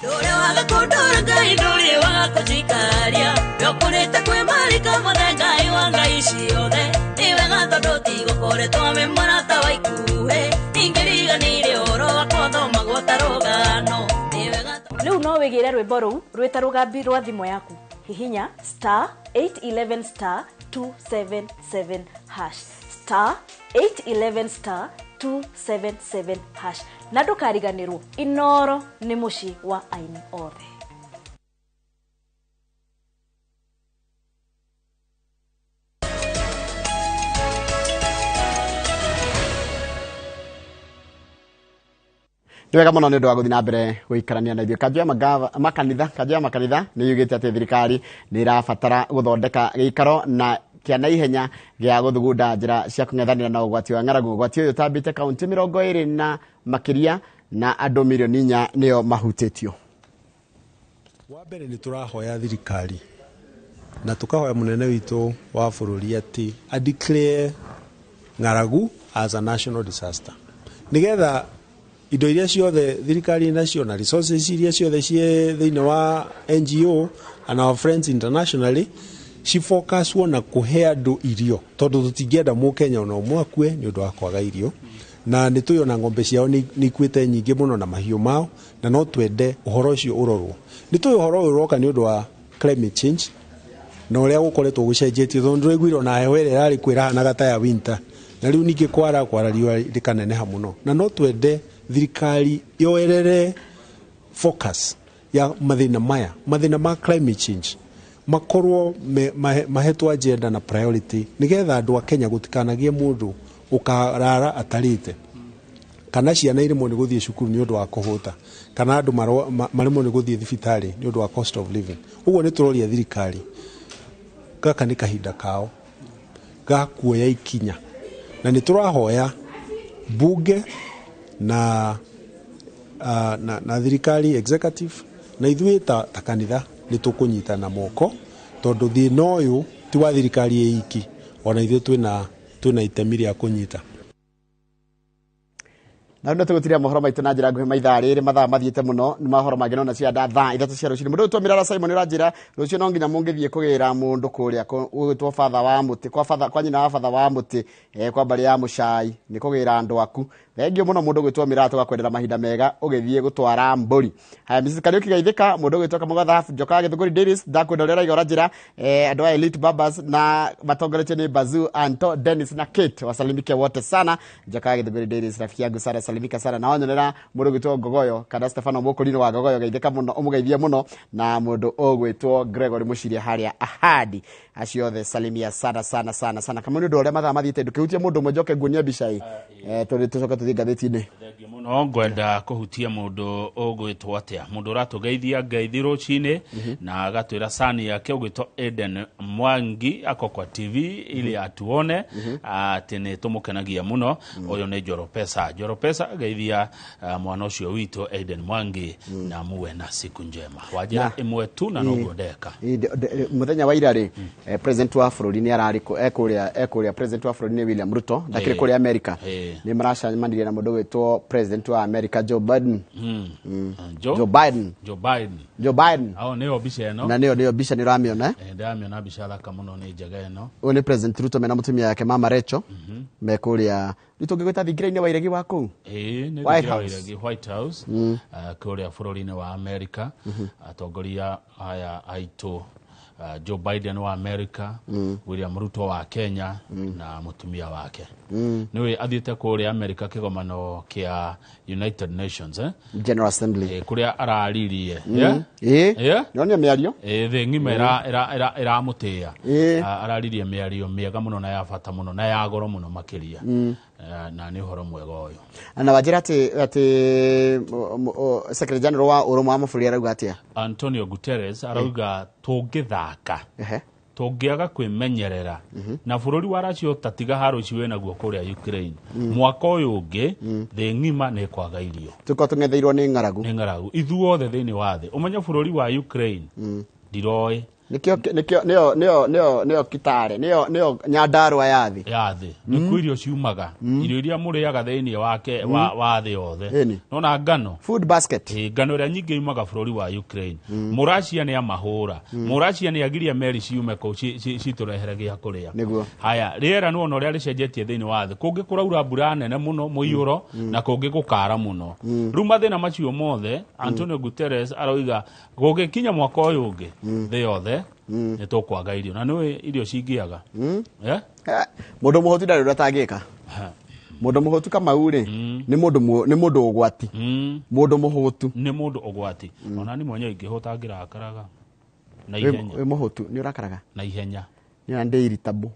Ndũrĩ waga kũndũra Ngai, ndũrĩ waga kũnjikaria. Ndũkũrĩte kwĩ marika mothe Ngai wa ngai ciothe. Nĩ wega tondũ tigũkoretwo wĩ mũrata wa ikuhĩ. Ingĩriganĩire ũhoro wakwa thomagwo ta rũgano. Nĩ wega. Rĩu no wĩgĩre rwĩmbo rũu rwĩta rũgambi rwa thimũ yaku. Hihinya *811*277#, *811*277#, na ndũkariganĩrwo Inoro nĩ mũciĩ wa aini othe. Nĩ wega mũno nĩ ũndũ wa gũthiĩ na mbere gũikarania na ithuĩ. Kanjũ ya makanitha, kanjũ ya makanitha nĩ yugĩte atĩ thirikari nĩ ĩrabatara gũthondeka gĩikaro na kĩa naihenya gĩa gũthugunda njĩra cia kũng'ethanĩra na ũgwati wa ng'aragu. Ũgwati ũyũ ũtambĩte kaunti 20 na makĩria, na andũ mirioni 4 nĩo mahutĩtio. Wa mbere nĩ tũrahoya thirikari na tũkahoya mũnene witũ wa bũrũri atĩ a declare ng'aragu as a national disaster, nĩgetha indo iria ciothe thirikari nacio na resources iria ciothe ciĩ thĩinĩ wa NGO and our friends internationally cifocuswo na kũhe andũ irio, tondũ tũtingĩenda mũkenya ona ũmwe akue nĩ ũndũ wa kwaga irio. Na nĩ tũĩ ona ng'ombe ciao nĩ ikuĩte nyingĩ mũno na mahiũ mao, na no twende ũhoro ũcio ũrorwo. Nĩ tũĩ ũhoro ũyũ ũroka nĩ ũndũ wa climate change na ũrĩa gũkoretwo gũcenjetie, tondũ ndĩraiguire ona heho ĩrĩa ĩrarĩ kuo ĩrahanaga ta ya winter, na rĩu ningĩ kwara riũa rĩkaneneha mũno. Na no twende thirikari yoerere focus ya mathĩna maya, mathĩna ma climate change makorwo mahetwo agenda na priority, nĩgetha andũ a Kenya gũtikanagie mũndũ ũkarara atarĩte, kana ciana iremwo nĩ gũthiĩ cukuru nĩ ũndũ wa kũhũta, kana andũ maremwo nĩ gũthiĩ thibitarĩ nĩ ũndũ wa cost of living. Ũguo nĩ tũroria thirikari, gaka nĩ kahinda kao ga kuoya ikinya, na nĩ tũrahoya bunge na thirikari executive na ithuĩ ta kanitha nĩ tũkũnyitana moko, tondũ thĩna ũyũ ti wa thirikari ĩ iki, ona ithuĩ twĩna itemi rĩa kũnyita. Na nĩ tũgũtiria mohoro maitũ na njĩra nguhĩ maithaa rĩrĩ, mathaa mathiĩte mũno, nĩ mohoro mangĩ no na cia thaa 3 cia rũcinĩ. Mũndũ ũyũ Mĩrara Simon ũranjĩra rũciũ no nginya mũngĩthiĩ kũgĩra mũndũ kũrĩa ũgwĩtwo batha wa mũtĩ, kwa batha, kwa nyina wa batha wa mũtĩ, kwa mbarĩ ya mũcai, nĩ kũgĩra andũ aku. Thengio muno mundu gwitwo Mirato gakwendera mahinda mega ugithie gutwara mburi. Haya Mrs Kariuki gaithika mundu gwitwo Kamugatha Njoka Githunguri Davis ndakwenda uria raiga njira andu a Elite Babas na matongoretie ni Bazu Anto Dennis na Kate wasalimike wote sana. Njoka Githunguri Davis rafiki yangu sana, salimika sana na wanyonera mundu gwitwo Ngogoyo kana Stefano Mukurino wa Ngogoyo gaithika muno umugeithie muno na mundu ugwitwo Gregory Muciria haria Ahadi acio othe salimia sana sana sana sana. Kama ndu uria mathaa mathiite ndukihutie mundu mwe njoke nguonia mbica ii tondu tucoke tuthie ngathĩti-inĩ. Thengiũ mũno ngwenda kũhutia mũndũ ũgwĩtwo atĩa mũndũ ũratũgeithia ngeithi rũcinĩ na agatwĩra sani yake ũgwĩtwo Eden Mwangi ako kwa TV ili atuone atĩ nĩ tũmũkenagia mũno. Ũyũ nĩ Njoro Pesa. Njoro Pesa geithia mwana ũcio witũ Eden Mwangi na muwe na siku njema. Wanjĩra ĩmwe tu na noguo ndeka. Muthenya wa ira rĩ president wa bũrũri nĩ ararĩ ekũrĩa president wa bũrũri nĩ William Ruto ndakĩrĩ kũrĩa America nĩ maracemanirie na mũndũ ũgwĩtwo president wa America Joe Biden. Joe Biden. Joe Biden. Joe Biden. Ao nĩyo mbica ĩno. Na nĩyo mbica nĩ ũramĩona. Ndĩramĩona mbica thaka mũno nĩ njega ĩno. Ũyũ nĩ president Ruto mena mũtumia yake Mama Rachel me kũrĩa nĩtũngĩgwĩta thingira-inĩ wa iregi wa kũu. Ĩĩ nĩ White thingira wa House. iregi White House kũrĩa bũrũri-inĩ wa America. Atongoria aya aitũ Joe Biden wa America, William Ruto wa Kenya na mũtumia wake. Nĩwe athiĩte kũrĩa America kĩgomano kĩa United Nations General Assembly kũrĩa araririe. Ĩĩ nĩonio mĩario thĩ ng'ima ĩramũtĩĩa. Araririe mĩario mĩega mũno na ya bata mũno na ya goro mũno makĩria. Na nĩ ũhoro mwega ũyũ. Na wanjĩra atĩ Secretary General wa ũrũmwe wa mabũrũri arauga atĩa? Antonio Guterres arauga tũngĩthaka tũngĩaga kwĩmenyerera na bũrũri wa Russia ũtatiga haro ici wĩnaguo kũrĩa Ukraine mwaka ũyũ ũngĩ thĩ ng'ima nĩ ĩkwaga irio. Tũkorwo tũng'etheirwo nĩ ng'aragu. Nĩ ng'aragu ithuothe thĩinĩ wa thĩ. Ũmenye bũrũri wa Ukraine ndiroĩ Nĩkĩo nĩyo Kitale nĩyo Nyandarua ya thĩ. Ya thĩ. Nĩkuo irio ciumaga. Irio iria mũrĩaga thĩinĩ wake wa thĩ yothe. Nona ngano. Food basket. Ngano ĩrĩa nyingĩ yumaga bũrũri wa Ukraine. Mũracia nĩ amahũra. Mũracia nĩ agiria meri ciume kũu citũrehere gĩa kũrĩa. Nĩguo. Haya, rĩera nĩwona ũrĩa rĩcenjetie thĩinĩ wa thĩ. Kũngĩ kũraura mbura nene mũno mũiyũro na kũngĩ gũkara mũno. Rĩu mathĩna macio mothe Antonio Guterres aroiga gũgĩkinya mwaka ũyũ ũngĩ thĩ yothe nĩ tũkwaga irio na nĩũĩ irio cingĩaga. Mũndũ mũhũtu ndarĩ ũrĩa atangĩka. Mũndũ mũhũtu Kamau rĩ nĩ mũndũ ũgwati. Mũndũ mũhũtu nĩ mũndũ ũgwati. Ona ni mwenyewe ingĩhũta ngĩrakaraga na ihenya. Wĩ mũhũtu nĩ ũrakaraga na ihenya. Nĩ ndĩ irritable.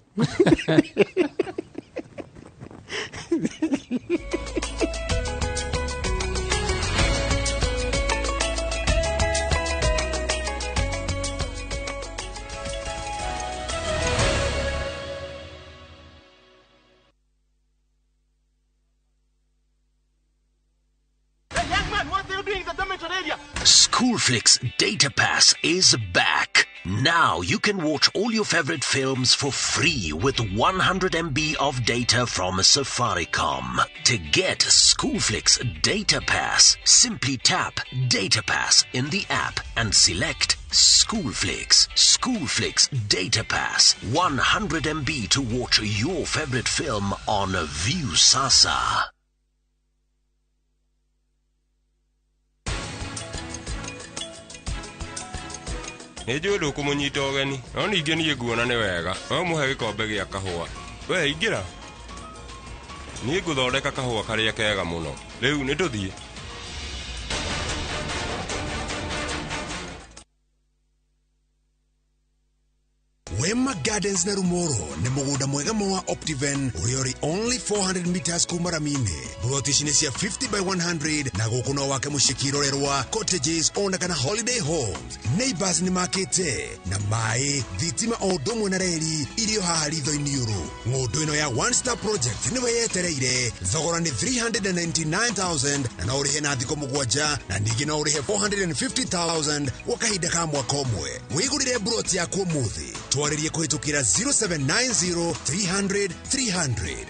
Schoolflix Data Pass is back. Now you can watch all your favorite films for free with 100 MB of data from Safaricom. To get Schoolflix Data Pass, simply tap Data Pass in the app and select Schoolflix. Schoolflix Data Pass. 100 MB to watch your favorite film on Viusasa. Nĩ njũĩ ndũkũmũnyita ũgeni no ningĩ niĩ nguona nĩ wega no mũhe gĩkombe gĩa kahũa. We ingĩra niĩ ngũthondeka kahũa karĩa kega mũno. Rĩu nĩ tũthiĩ. Wema Gardens na Rumoro nĩ mũgũnda mwega wa Optiven ũrĩa ũrĩ only 400 meters kuma rami-inĩ. Buroti ici nĩ cia 50 by 100 na gũkũ no wake mũciĩ kĩrorerwa, cottages ona kana holiday homes. Neighbors nĩ makĩte na maĩ, thitima o ũndũ ũmwe na reri irio haha ritho-inĩ ũrũ. Ng'ũndũ ĩno ya One Star Project nĩwe yetereire. Thogora nĩ 399,000 na no ũrĩhe na thikũ 7 na ningĩ no ũrĩhe 450,000 gwa kahinda ka mwaka ũmwe. Wĩgũrĩre buroti yaku ũmũthĩ. Twarĩrie kũhĩtũkĩra 0790 300 300.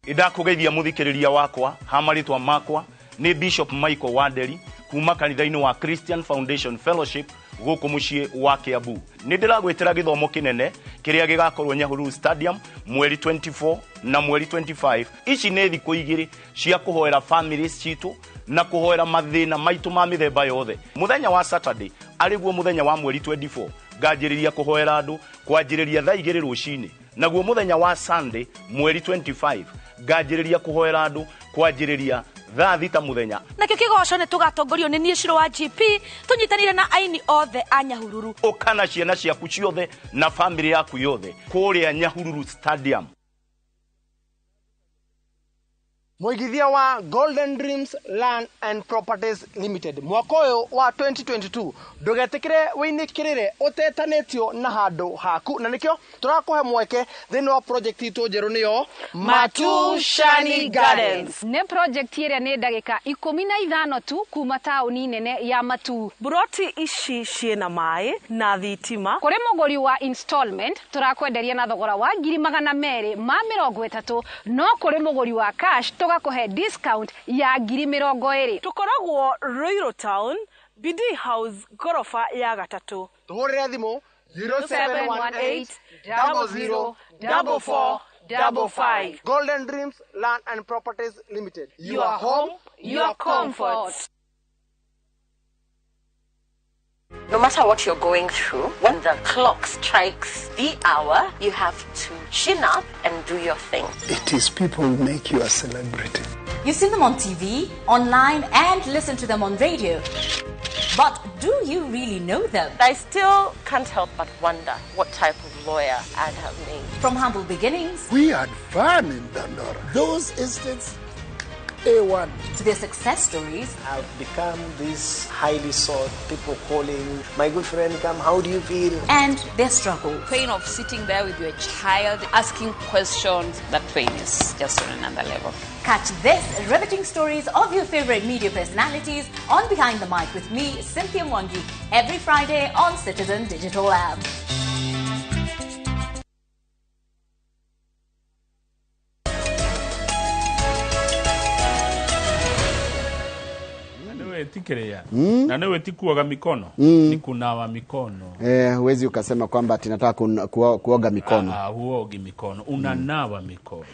Ndakũgeithia mũthikĩrĩria wakwa ha marĩtwa makwa nĩ Bishop Michael Wanderi kuma kanitha-inĩ wa Christian Foundation Fellowship Gũkũ mũciĩ wa Kiambu nĩ ndĩragwĩtĩra gĩthomo kĩnene kĩrĩa gĩgakorwo Nyahururu Stadium mweri 24 na mweri 25. Ici nĩ thikũ igĩrĩ cia kũhoera families citũ na kũhoera mathĩna maitũ ma mĩthemba yothe. Mũthenya wa Saturday arĩguo mũthenya wa mweri 24 nganjĩrĩria kũhoera andũ kwanjĩrĩria thaa 2 rũcinĩ, naguo mũthenya wa Sunday mweri 25 nganjĩrĩria kũhoera andũ kwanjĩrĩria thaa 6 mũthenya. Nakĩo kĩgoco nĩ tũgatongorio nĩ niĩ Shiro wa GP tũnyitanĩire na aini othe a Nyahururu. Ũka na ciana ciaku ciothe na famĩlĩ yaku yothe kũrĩa Nyahururu Stadium. Mũigithia wa Golden Dreams Land and Properties Limited mwaka ũyũ wa 2022 ndũgetĩkĩre wĩinĩkĩrĩre ũtetanĩtio na handũ haku, na nĩkĩo tũrakũhe mweke thĩinĩ wa project itũ njerũ nĩyo Matushani Gardens. Nĩ project ĩrĩa nĩ ndagĩka 15 tu kuma taũni nene ya Matu. Buroti ici ciĩna maĩ na thitima. Kũrĩ mũgũri wa installment tũrakwenderia na thogora wa 230,000, no kũrĩ mũgũri wa cash tũgakũhe discount ya 20,000. Tũkoragwo Ruiru Town, BD House, gorofa ya 3. Tũhũrĩre thimũ 0718 00 44 55. Golden Dreams Land and Properties Limited. Your home, your comfort. No matter what you're going through, when the clock strikes the hour, you have to chin up and do your thing. It is people who make you a celebrity. You've seen them on TV, online, and listen to them on radio. But do you really know them? I still can't help but wonder what type of lawyer I'd have made. From humble beginnings. We had fun in Dandora. Those estates, A1. To their success stories. I've become this highly sought, people calling, my good friend, come, how do you feel? And their struggle. Pain of sitting there with your child, asking questions, that pain is just on another level. Catch this riveting stories of your favorite media personalities on Behind the Mic with me, Cynthia Mwangi, every Friday on Citizen Digital App. Tikiria. Na niwe tikuoga mikono. Ni kunawa mikono. Huwezi ukasema kwamba tinataka kuoga mikono. Huogi mikono, unanawa mikono.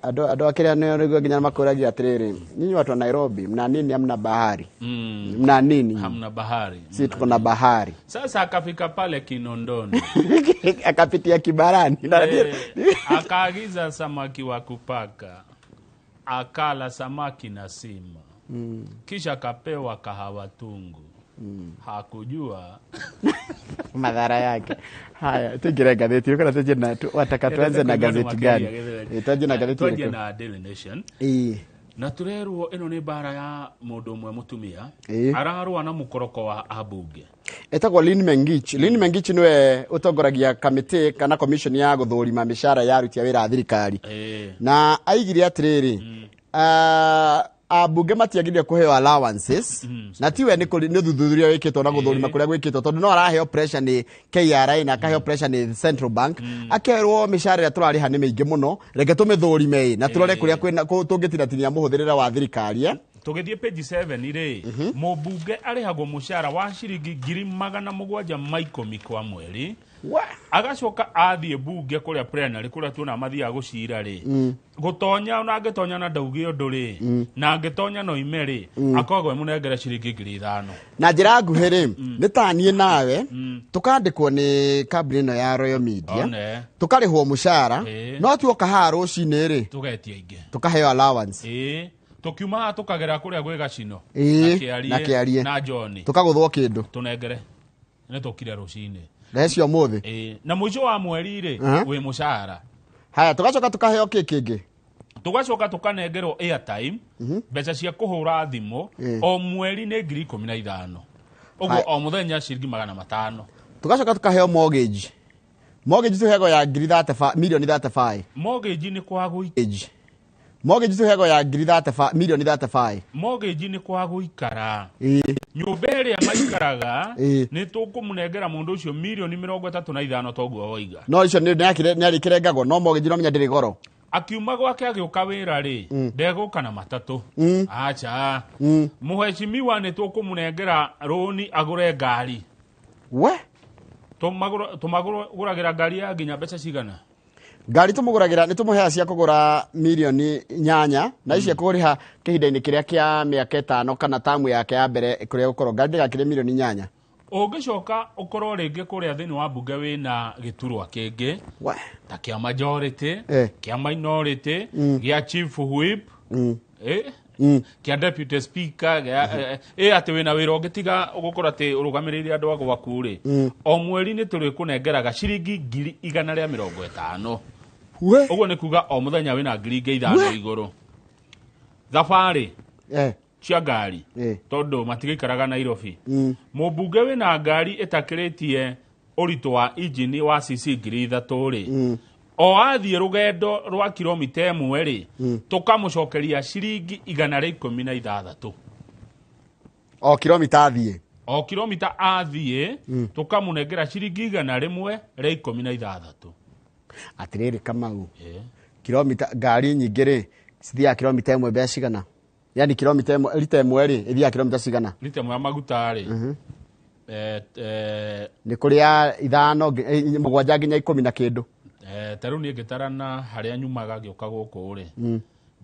Ado akira ndio nginya makuragia atiriri. Nyinyi watu wa Nairobi mna nini? Hamna bahari. Mna nini? Hamna bahari. Si tuko na bahari. Sasa akafika pale Kinondoni. Akapitia Kibarani. Akaagiza samaki wa kupaka. Akala samaki na sima. Kisha akapewa kahawa tungu. Hakujua madhara yake. Haya, tugire gazeti yuko na tuje wataka tuanze na gazeti gani? Tuje na gazeti tuje na Daily Nation. Na turerwo ino ni bara ya mundu umwe mutumia ararwa na mukoroko wa abunge. Etagwo Lynn Mengich. Lynn Mengich niwe utongoragia kamiti kana commission ya guthurima mishahara ya aruti a wira a thirikari. Na aigire atiriri abunge matiagirire kuheo allowances na tiwe ni thuthuria wikitwo na guthurima kuria gwikitwo tondu no araheo pressure ni KRA na akaheo pressure ni Central Bank akerwo mishahara ĩrĩa turariha ni miingi muno reke tumithurime na turore kuria kwina tungĩtinatinia muhuthirira wa thirikari. Tugithie page 7 ri mubunge arihagwo mushahara wa ciringi 710 kwa mweri. Agacoka athie bunge kuria plenary kuria tuona mathiaga gucira ri gutonya ona angitonya na ndauge undu ri na angitonya no ime ri akoragwo munengere ciringi 5,000. Na njira nguhi ri ni ta nie nawe tukandikwo ni kambuni ino ya Royal Media tukarihwo mushahara no tuoka haha rucini ri tugetia ingi tukaheo allowance. Tukiuma tukagera kuria gwi gacino na Kiarie na John tukaguthwo kindu tunengere ni tukire rucini Recio muthi. Na mwisho wa mweri ri wi mushahara. Haya tugacoka tukaheo kingi. Tugacoka tukanengerwo airtime mbeca cia kuhura thimu o mweri ni 15,000. Uguo o muthenya ciringi 500. Tugacoka tukaheo mortgage. Mortgage tuhego ya milioni 35. Mortgage ni kwa gũikara. Mortgage tuhego ya milioni 35. Mortgage ni kwa gũikara. Nyũmba ĩrĩa maikaraga nĩ tũkũmũnengera mũndũ ũcio milioni 35 toguo woiga. No icio nĩ nĩarĩkĩrengagwo no mortgage no menya ndĩrĩ goro. Akiuma gwake agĩũka wĩra rĩ ndegũka na matatũ. Acha. Mũheshimiwa nĩ tũkũmũnengera rũni agũre ngari. We Tũmagũragĩra ngari ya nginya mbeca cigana? Ngari tũmũgũragĩra nĩ tũmũheaga cia kũgũra mirioni 8 na ici kũrĩha kĩhinda-inĩ kĩrĩa kĩa mĩaka 5 kana tamu yake ya mbere kũrĩa gũkorwo ngari ndĩgakĩre mirioni 8. Ũngĩcoka ũkorwo rĩngĩ kũrĩa thĩinĩ wa mbunge wĩna gĩturwa kĩngĩ ta kĩa majority, kĩa minority, gĩa chief whip, kĩa deputy speaker, atĩ wĩna wĩra ũngĩ tiga ũgũkorwo atĩ ũrũgamĩrĩire andũ a gwaku rĩ, o mweri nĩ tũrĩkũnengeraga ciringi 150,000. Ũguo nĩ kuga o mũthenya wĩna 5,000 igũrũ. Thabarĩ cia ngari tondũ matigĩikaraga Nairobi. Mũmbunge wĩna ngari ĩtakĩrĩtie ũritũ wa injini wa cc 3,000 rĩ, o athiĩ rũgendo rwa kilomita 1 rĩ, tũkamũcokeria ciringi 116. O kilomita athiĩ. O kilomita athiĩ, tũkamũnengera ciringi 116. Atĩrĩrĩ Kamau, kilomita ngari nyingĩ rĩ cithiaga kilomita 1 mbeca cigana? Yani kilomita 1 lita 1 rĩ ĩthiaga kilomita cigana? Lita 1 ya maguta rĩ, nĩ kũrĩ ya 5 7 nginya 10 na kĩndũ. Ta rĩu niĩ ngĩtara na harĩa nyumaga ngĩũka gũkũ rĩ,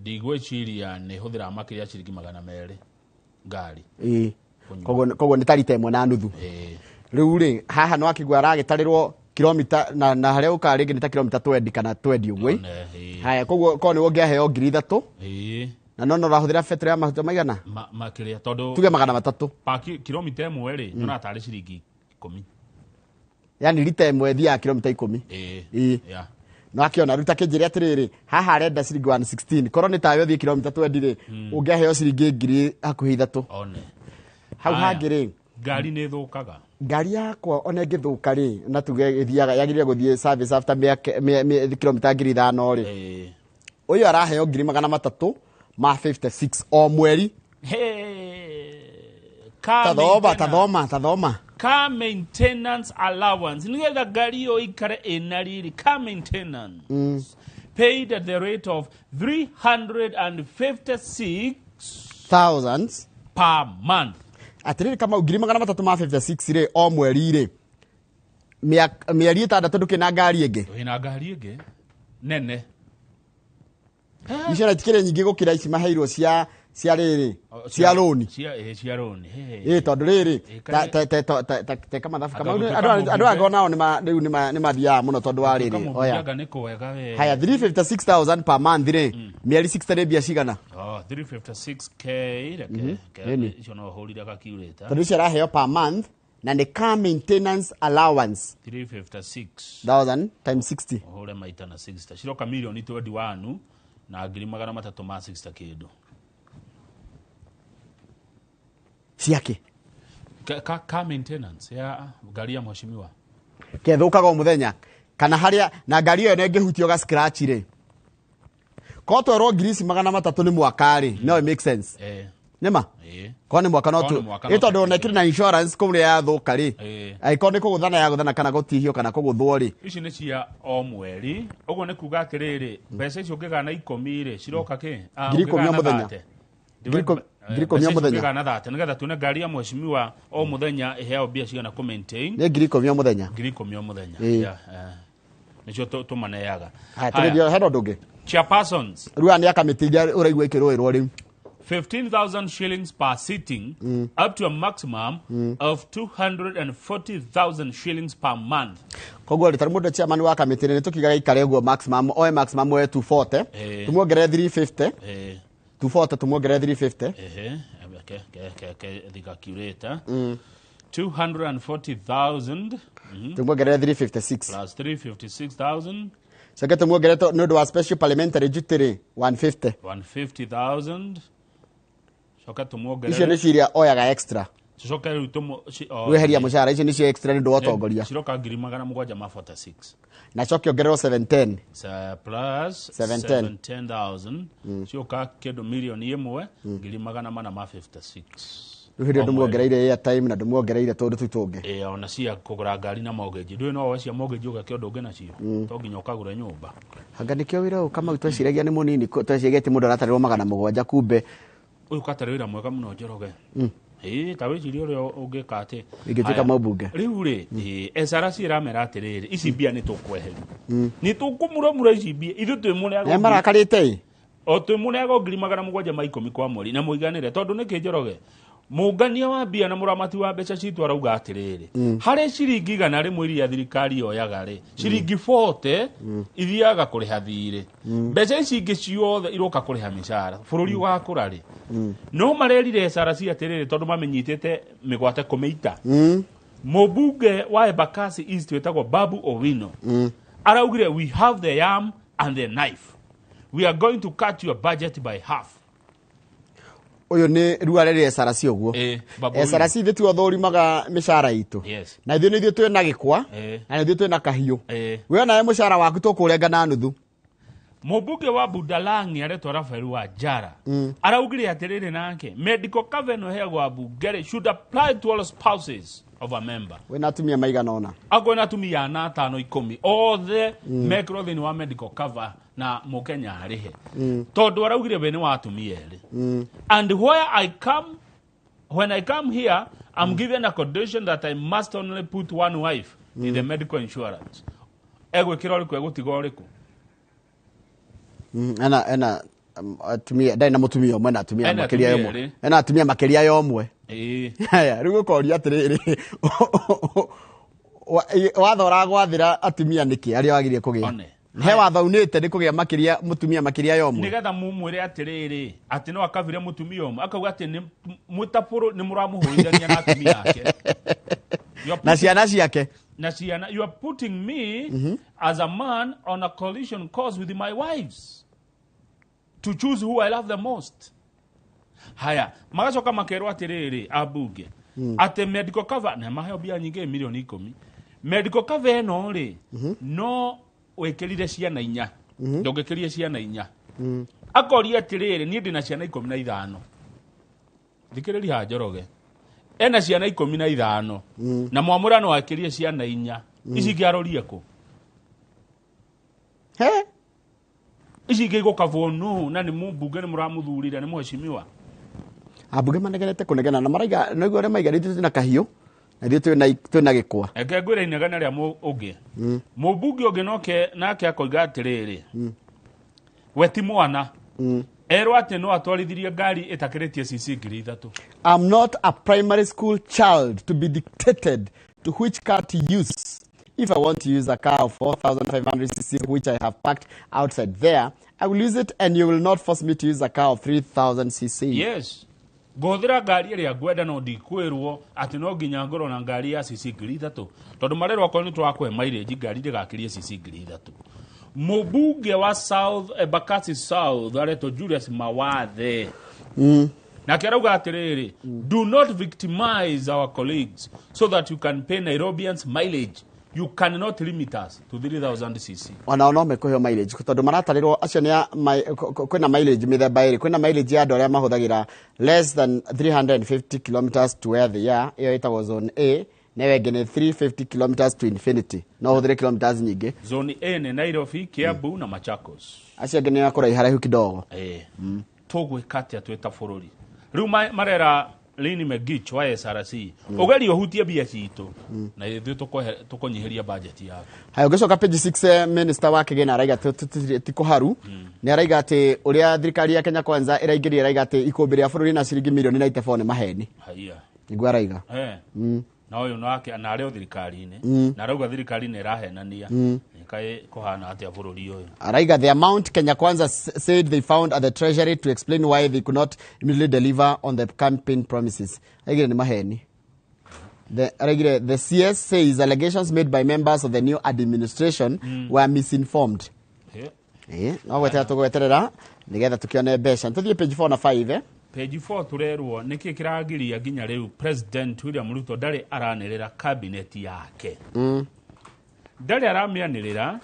ndigwĩciria nĩ hũthĩraga makĩria ciringi 200 ngari. Koguo nĩ ta lita 1.5. Rĩu rĩ haha no akĩgua aragĩtarĩrwo kilomita na harĩa ũkaga rĩngĩ nĩ ta kilomita 20 kana 20 ũguo. Haya, koguo korwo nĩ ũngĩaheo 3,000 na no ũrahũthĩra betũrũ ya maguta maigana? Makĩria tondũ tuge 300. Pa kilomita 1 rĩ, nyonaga tarĩ ciringi 10. Yani lita 1 ĩthiaga kilomita 10. No akĩona rĩu ta kĩnjĩre atĩrĩrĩ, haha arenda ciringi 116, korwo nĩ tawe ũthiĩ kilomita 20 rĩ, ũngĩaheo ciringi 3,000 hakuhĩ 3. Hau hangĩ rĩ, ngari nĩ ĩthũkaga. Ngari yakwa ona ĩngĩthũka rĩ, na tuge ĩthiaga yagĩrĩire gũthiĩ service after kilomita 5,000 rĩ, ũyũ araheo 356,000 o mweri. Tathoma. Car maintenance allowance nĩgetha ngari ĩyo ĩikare ĩna riri. Car maintenance paid at the rate of 356,000 per month. Atĩrĩrĩ Kamau, 356,000 rĩ o mweri rĩ, mĩeri 6 ndũkĩ na ngari ĩngĩ. Wĩna ngari ĩngĩ nene. Icio na itikĩrĩ nyingĩ gũkĩra ici maheirwo cia rĩrĩ, cia rũni. Cia rũni. Tondũ rĩrĩ, teka mathabu Kamau, andũ anga onao rĩu nĩ mathiaga mũno tondũ wa rĩrĩ. Oya. Haya, 356,000 per month rĩ, mĩeri 60 nĩ mbia cigana? 356k, icio no ũhũrire calculator. Tondũ icio araheo per month na nĩ car maintenance allowance. 356,000 times 60. Ũhũre maita na 60. Ciroka mirioni 21 na 360,000 kĩndũ. Ciake. Car maintenance ya ngari ya mheshimiwa. Kethũkaga o mũthenya kana harĩa na ngari ĩyo ĩngĩhutio ga scratch rĩ. Korwo twerwo 300,000 nĩ mwaka rĩ, no it makes sense. Nĩma? Korwo nĩ mwaka no tu. Ĩ tondũ ona ĩkĩrĩ na insurance kũrĩa yathũka rĩ. Angĩkorwo nĩ kũgũthana yagũthana kana gũtihio kana kũgũthwo rĩ. Ici nĩ cia o mweri. Ũguo nĩ kuga atĩrĩrĩ, mbeca icio ũngĩgana 10 rĩ, ciroka kĩ? 10,000 o mũthenya. 10,000 o mũthenya. Ũngĩgana 30 nĩgetha tuone ngari ya mheshimiwa o mũthenya ĩheagwo mbia cigana kũ maintain. Nĩ 10,000 o mũthenya. 10,000 o mũthenya. Nĩcio tũmaneaga. Haya, tũgĩthiĩ hena ũndũ ũngĩ. Chairpersons. Rĩu aya nĩ a kamĩtĩ iria ũraigua ikĩrũĩrwo rĩu. 15,000 shillings per sitting, up to a maximum of 240,000 shillings per month. Koguo rĩ, ta mũndũ chairman wa kamĩtĩ nĩ tũkiugaga ikare ũguo maximum, oe maximum oe 240, tũmuongerere 350, 240 tũmuongerere 350. Ke calculator. 240,000 tũmuongerere 356 plus 356,000. Coke tũmuongerere nĩ ũndũ wa special parliamentary duty rĩ 150. 150,000. Coka tũmuongerere. Icio nĩcio iria oyaga extra. Coka rĩu weheria mũcara, icio nĩcio extra nĩ ũndũ wa ũtongoria. Ciroka 746. Na coke ongererwo 710. Plus 710,000. Cioka kĩndũ mirioni 1 456. Rĩu hĩndĩ ĩyo ndũmuongereire airtime na ndũmuongereire tũndũ tũu tũngĩ. Ona cia kũgũra ngari na mortgage. Ndũĩ no woe cia mortgage ũgeke ũndũ ũngĩ nacio. To nginya ũkagũre nyũmba. Anga nĩkĩo wĩra ũyũ Kamau tweciragia nĩ mũnini, tweciragia atĩ mũndũ aratarĩrwo 700 kumbe. Ũyũ katarĩ wĩra mwega mũno Njoroge. Ĩĩ, ta wĩcirie ũrĩa ũngĩka atĩ Ingĩtuĩka Haya. mũmbunge. Rĩu rĩ, SRC ĩramera atĩrĩrĩ, ici mbia nĩ tũkweheria, nĩ tũkũmuramura ici mbia, ithuĩ twĩ mũneago Nĩ marakarĩte ĩ. O twĩ mũneago 710,000 kwa mweri na mũiganĩre, tondũ nĩkĩ Njoroge, mũngania wa mbia na mũramati wa mbeca citũ arauga atĩrĩrĩ, harĩ ciringi 100 iria thirikari yoyaga rĩ, ciringi 40 ithiaga kũrĩha thirĩ, mbeca ici ingĩ ciothe iroka kũrĩha mĩcara, bũrũri ũgakũra rĩ. No marerire SRC atĩrĩrĩ, tondũ mamĩnyitĩte mĩgwate kũmĩita. Mũmbunge wa Embakasi East wĩtagwo Babu Owino araugire, "We have the yam and the knife, we are going to cut your budget by half." Ũyũ nĩ ruarĩ rĩa SRC ũguo. Babu Owino. SRC ithuĩ tiwe thũrimaga mĩcara itũ. Na ithuĩ nĩ ithuĩ twĩna gĩkwa na nĩ ithuĩ twĩna kahiũ. We onawe mũcara waku tũkũrenga na nuthu. Mũmbunge wa Budalangi aretwo Rafael Wanjara araugire atĩrĩrĩ, nake medical cover ĩno ĩheagwo ambunge rĩ, should apply to all spouses of a member. Wĩna atumia maigana ũna. Akorwo na atumia ana, atano, 10, othe mekĩrwo thĩinĩ wa medical cover na mũkenya arĩhe, tondũ araugire we nĩ wa atumia erĩ. "And where I come, when I come here, I'm given a condition that I must only put one wife in the medical insurance." Egwĩkĩra ũrĩkũ, egũtiga ũrĩkũ? Ena atumia, ndarĩ na mũtumia ũmwe, na atumia Ena makĩria ya atumia ũmwe. erĩ. Ena atumia makĩria ya ũmwe. Haya, rĩu ũkoria atĩrĩrĩ, watho ũragwathĩra atumia nĩkĩ arĩa wagĩrĩire kũgĩa? One. He watho unĩte nĩ kũgĩa makĩria mũtumia makĩria ya ũmwe? Nigetha mumwĩre atĩrĩrĩ, atĩ no akabire mũtumia ũmwe, akauga atĩ nĩ mwĩtabũrũ nĩ mũramũhũrithania na atumia ake. You are Na ciana ciake. Na ciana. "You are putting me as a man on a collision course with my wives to choose who I love the most." Haya, magacoka makerwo atĩrĩrĩ, ambunge, atĩ medical cover na maheo mbia nyingĩ, mirioni 10, medical cover ĩno rĩ, no wĩkĩrire ciana inya, ndũngĩkĩrie ciana inya. Akoria atĩrĩrĩ, niĩ ndĩna ciana 15. Thikĩrĩria haha, Njoroge, ena ciana 15 na mwamũra no akĩrie ciana inya. Ici ingĩ arorie kũ? He? Ici ingĩ igũkabwo nũ, na nĩ mũmbunge, nĩ mũramũthurire, nĩ mũheshimiwa? Ambunge manegenete kũnegena na maraiga nĩguo arĩa maiga ithuĩ twĩna kahiũ na ithuĩ twĩna gĩkwa. Reke ngwĩre inegene rĩa ũngĩ. Mũmbunge ũngĩ noke nake akoiga atĩrĩrĩ, we ti mwana, erwo atĩ no atwarithirie ngari ĩtakĩrĩtie cc 3000. "I'm not a primary school child to be dictated to which car to use. If I want to use a car of 4,500 cc, which I have parked outside there, I will use it and you will not force me to use a car of 3,000 cc." Yes, ngũhũthĩra ngari ĩrĩa ngwenda, no ndikwĩrwo atĩ no nginya ngorwo na ngari ya cc 3000, tondũ marerwo akorwo nĩ tũrakũhe mileage, ngari ndĩgakĩrie cc 3000. Mũmbunge wa South, Embakasi South aretwo Julius Mawathe, nake arauga atĩrĩrĩ, "Do not victimize our colleagues so that you can pay Nairobians mileage. You cannot limit us to 3000 cc." Onao no mekũheo mileage, tondũ maratarĩrwo acio nĩ kwĩna mileage mĩthemba ĩrĩ. Kwĩna mileage ya andũ arĩa mahũthagĩra less than 350 kilometers to where they are, ĩyo ĩtagwo zone A, na ĩyo ĩngĩ nĩ 350 kilometers to infinity, no ũhũthĩre kilometers nyingĩ. Zone A nĩ Nairobi, Kiambu na Machakos. Acio angĩ nĩ akũraiha haraihu kidogo. Tũgwĩka atĩa twĩ ta bũrũri rĩu? Marera Lini Megich wa SRC, ũgerie ũhutie mbia citũ na ithuĩ tũkũnyihĩria budget yaku. Haya, ũngĩcoka page 6, minister wa kĩgĩna araiga ti kũharu, nĩ araiga atĩ ũrĩa thirikari ya Kenya Kwanza ĩraingĩria, araiga atĩ ikũmbĩ rĩa bũrũri na ciringi mirioni 94 nĩ maheni. Haiya. Nĩguo araiga. Na ũyũ nake na arĩ o thirikari-inĩ, na arauga thirikari nĩ ĩrahenania. Kaĩ kũhana atĩa bũrũri ũyũ? Araiga the amount Kenya Kwanza said they found at the treasury to explain why they could not immediately deliver on the campaign promises, araigire nĩ maheni. Araigire the CS says allegations made by members of the new administration were misinformed. No gweterera tũgweterera nĩgetha tũkĩone mbeca. Tũthiĩ page 4 na 5, eh? Page 4 turerwo nĩkĩ kĩragiria nginya rĩu President William Ruto ndarĩ aranĩrĩra cabinet yake. Ndarĩ aramĩanĩrĩra,